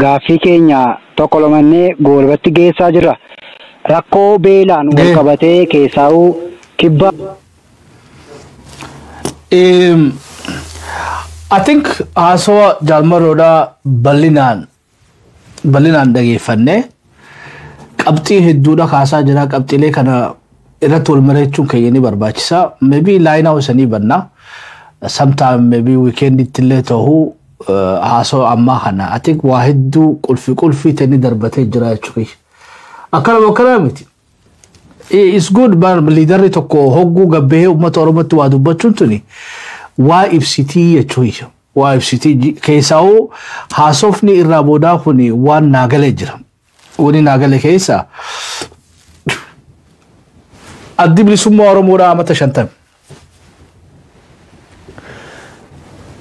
Gaaffii keenya tokko lamannee goolbatti geessaa jirra. Rakkoo beelaan wal qabatee keessaa'uu kibba. I think haasawa jaalmaroodhaa bal'inaan dhageeffannee qabxii hedduudha kaasaa jira. Qabxiilee kana irratti wal mari'achuun keenya ni barbaachisa. Maybe laayinaa isanii banna. Sometime maybe weekenditti illee ta'uu haasawa ammaa kana. I think waa hedduu qulfi qulfii ta'anii darbatee jira jechuudha. Akkana akkana miti. It's good man, leaderri tokko hogguu gabbahee uummata Oromootti waa dubbachuun tuni waa ibsitii jechuudha. Waa ibsitii keessaa'uu haasofni irraa boodaa kun waan naagalee jira. Wani naagale keessa addi bilisummaa Oromoodhaa amata 50.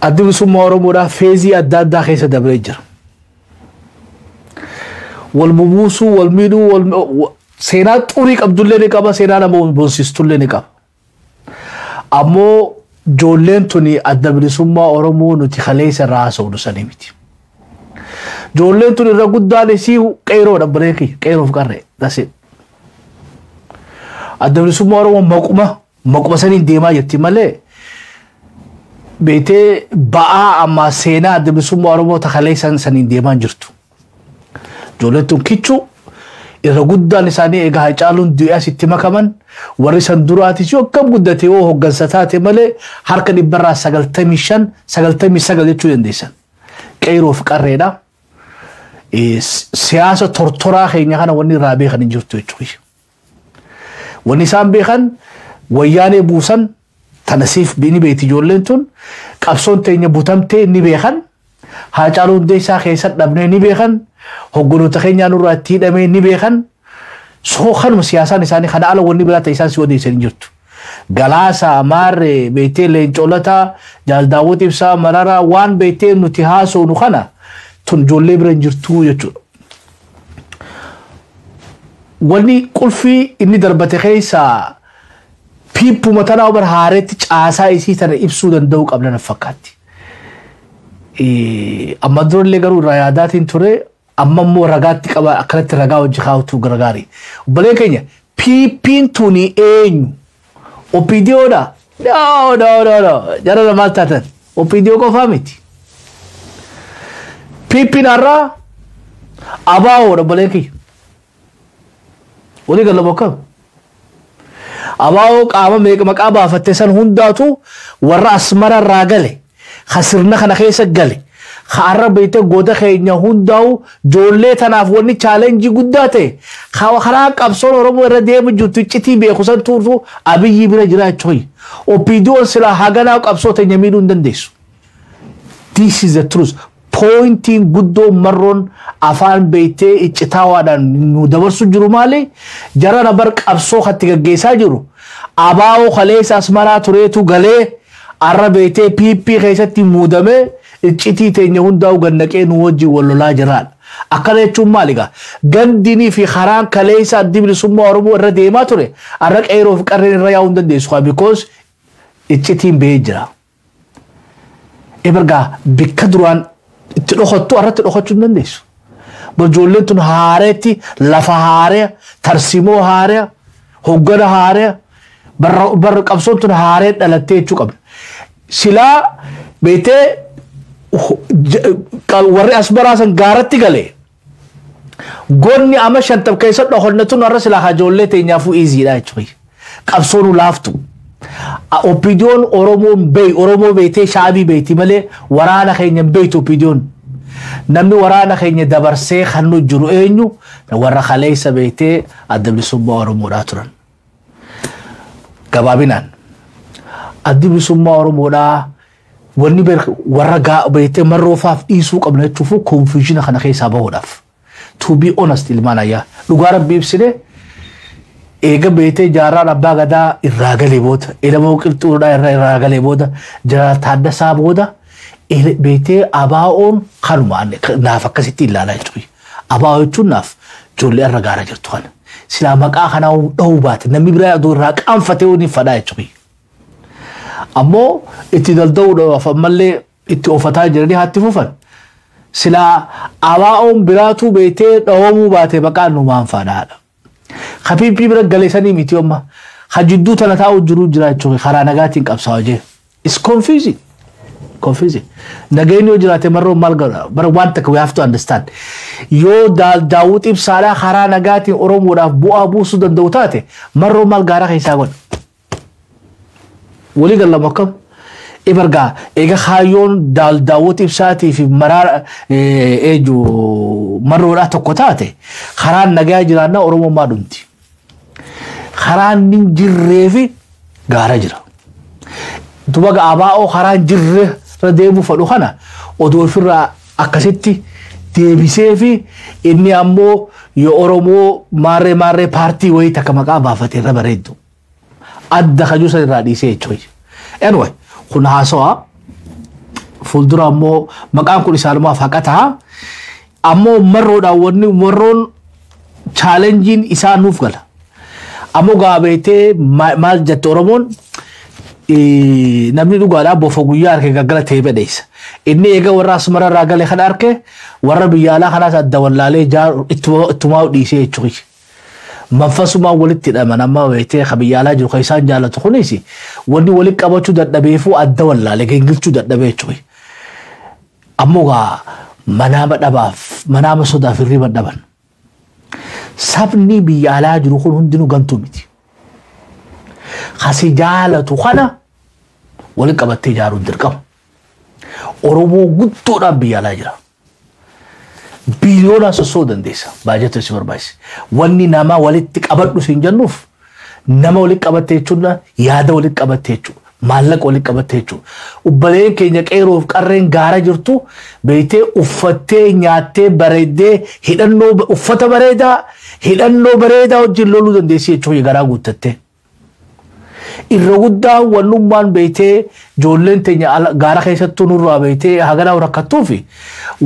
Addi bilisummaa Oromoodhaa phase adda addaa keessa dabree jira. Wal bubuusuu, wal miidhuu, wal seenaa xurii qabdullee ni qaba, seenaa nama boonsistullee ni qaba. Ammoo ijoolleen tuni adda bilisummaa Oromoo nuti kaleessa irraa haasofnu sanii miti. Ijoolleen tun irra guddaan isii qeeroodha, bareeki qeeroof qarree. That's it. Adda bilisummaa Oromoo maquma saniin deemaa jirti malee beetee ba'aa ammaa seenaa adda bilisummaa Oromoo takaleessa saniin deemaa jirtu. Ijoolleen tun kichuu irra guddaan isaanii egaa Hacaaluun du'ee asitti makaman, warri san duraatis yoo akkam guddate yoo hoggansa taate malee harka 95% 99% jechuu dandeessan. Qeeroof qarreedha. Siyaasa tortoraa keenya kana wanni irraa beekan hin jirtu jechuudha. Wanni isaan beekan wayyaanee buusan tanasiif ni beekti ijoolleen tun, qabsoon teenya butamtee ni beekan, Haacaaluu Hundeessaa keessa dhabnee ni beekan, hogganoota keenyaa nurraa itti hidhamee ni beekan. Soo kanuma siyaasaan isaanii kana ala wanni biraa ta'e isaan si odeessan hin jirtu. Galaasaa, Maarree, beektee Leencolataa, Jaaldaawwat Ibsaa, Mararaa waan beektee nuti haasofnu kana tun ijoollee bira hin jirtu jechuudha. Wanni qulfii inni darbate keessaa piippuma tanaa bar haareetti caasaa isii tana ibsuu danda'uu qabna na fakkaatti. Amma durallee garuu irraa yaadaatiin ture, amma immoo ragaatti qaba, akkanatti ragaa hojii kaa'utu gargaari. Obboleen keenya, PP'n tuni eenyu? OPDOdha? No, no, no, no. Jara maal taatan? OPDO qofaa miti. PP'n har'aa ABOdha, obboleen kiyya. Walii gala bokkam. ABO qaama meeqa maqaa baafatte san hundaatu warra Asmara irraa gale, ka sirna kana keessa gale, ka har'a beekte goota keenya hundaa'u. Ijoollee tanaaf wanni challenge guddaa ta'e karaa qabsoon Oromoo irra deemu jirtu iccitii beeku san tuurtu Abiyyi bira jiraachuu. OPDO'n silaa haganaa qabsoo teenya miidhuu hin dandeessu. This is the truth. Pointiin guddoo marroon afaan beektee iccitaawaadhaan nu dabarsu jiru maali? Jarana bar qabsoo katti gaggeessaa jiru. ABO kaleessa Asmaraa tureetu galee arra beektee PP keessatti muudamee iccitii teenya hundaa'u gannaqee nu wajjin wal lolaa jiraadha. Akkana jechuun maali egaa? Gandinii fi karaan kaleessa addi bilisummaa Oromoo irra deemaa ture arra qeeroo fi qarreen irra yaa'uu hin dandeessu. Because iccitiin bahee jira. Ebergaa bikka duraan itti dhokattu irratti dhokachuu hin dandeessu. Ijoolleen tun haareetti lafa haaree, tarsimoo haaree, hoggana haaree, barra qabsoon tun haaree dhalattee jechuu qabna. Silaa beetee warri Asmaraa san gaaratti galee gonni ama 50 keessa dhokanne tun har'a silaa ijoollee teenyaafuu easydha jechuudha. Qabsoon laaftu. OPDO'n Oromoon beey, Oromoo beetee shaabii beeyti malee waraana keenya hin beeytu OPDO'n. Namni waraana keenya dabarsee kan nu jiru eenyu? Warra kaleessa beektee adda bilisummaa Oromoodhaa turan. Gabaabinaan addi bilisummaa Oromoodhaa wanni warra beektee marroofaaf dhiisuu qabna jechuuf confusion kana keessaa bahuudhaaf. To be honest, ilmaan ayyaa dhugaa rabbii ibsine, eega beektee jaarraan abbaa gadaa irraa galee booda, ilamoo qilxuudhaa irraa galee booda, jara Taaddasaa booda Beetee ABO'n kanuma naaf akkasitti ilaalaa jechuudha. ABO jechuun naaf ijoollee irra gaara jirtu kana. Silaa maqaa kanaa dhahuu baate namni biraa aduu irraa qaanfatee ni fadhaa jechuudha. Ammoo itti dalda'uudhaaf ammallee itti oofataa jiranii haatti fufan. Silaa ABO'n biraatu beetee dhawamuu baate maqaan numaan fadhaadha. Ka PP bira galeessanii miti amma. Ka jidduu tana taa'u jiru jira jechuudha karaa nagaatiin qabsaa'aa jee. It's confusing. Confusing. Nageenyi yoo jiraate marroo maal godha? Bara waan takka we have to understand. Yoo Daawud Ibsaadhaa karaa nagaatiin Oromoodhaaf bu'aa buusuu danda'u taate, marroo maal gaaraa keessaa godha? Walii gallama akkam? Ibargaa eega kaayyoon Daawud Ibsaatii fi maraa eeju marroodhaa tokko taate, karaan nagaa jiraannaa Oromummaa dhumti. Karaan hin jirree fi gaara jira. Duba ABO karaan jirre irra deemuu fedhu kana odoo ofirraa akkasitti deebisee fi inni ammoo yoo Oromoo maarree maarree paartii wayii takka maqaa baafate irra bareeddu. Adda kajuu san irraa dhiisee jechuudha. Anyway, kun haasawaa fuuldura ammoo maqaan kun isaanumaaf haqa ta'a. Ammoo marroodhaan wanni marroon challenge-iin isaa nuuf gala. Ammoo gaabeetee maal jette Oromoon, namni dhugaadhaa bofa guyyaa harke gaggala ta'ee badheessa. Inni eega warra asmara irraa gale kana harke, warra biyya alaa kanaas adda wallaalee ittumaa dhiisee jechuudha. Manfasumaan walitti hidhaman amma beektee ka biyya alaa jiru kan isaan jaallatu kunis wanni walitti qabachuu dadhabeefuu adda wallaalee gingilchuu dadhabee jechuudha. Ammoo gaa manaama dhabaaf manaama sodaaf hirriba dhaban. Sabni biyya alaa jiru kun hundinuu gantuu miti. Kasi jaalatu kana walitti qabattee ijaaruun dirqama. Oromoo guddoodhaan biyya alaa jira. Biiliyoonaan sossoo dandeessa. Baajata si barbaachisa. Wanni nama walitti qabadhu siin jennuuf, nama walitti qabatte jechuun yaada walitti qabatte jechuudha. Maallaqa walitti qabatte jechuudha. Ubbaleen keenya qeeroof qarreen gaara jirtu beektee uffattee nyaattee bareeddee hidhannoo uffata bareedaa hidhannoo bareedaa wajjin loluu dandeessi jechuudha garaa guuttattee. Irra guddaa wannummaan beektee ijoolleen teenya gaara keessattuu nurraa beektee haganaa rakkattuu fi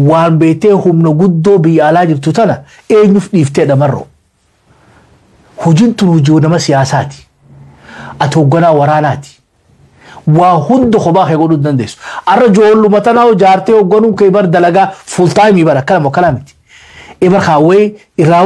waan beektee humna guddoo biyya alaa jirtu tana eenyuuf dhiiftee dhamarroo. Hojiin tun hojii nama siyaasaati. Ati hoogganaa waraanaati. Waa hunda kophaa kee godhuu dandeessu. Arra ijoolluma tanaa jaartee hoogganuun kee bar dalagaa full time bara akkanama akkanaa miti. Ibar kaawwee irraa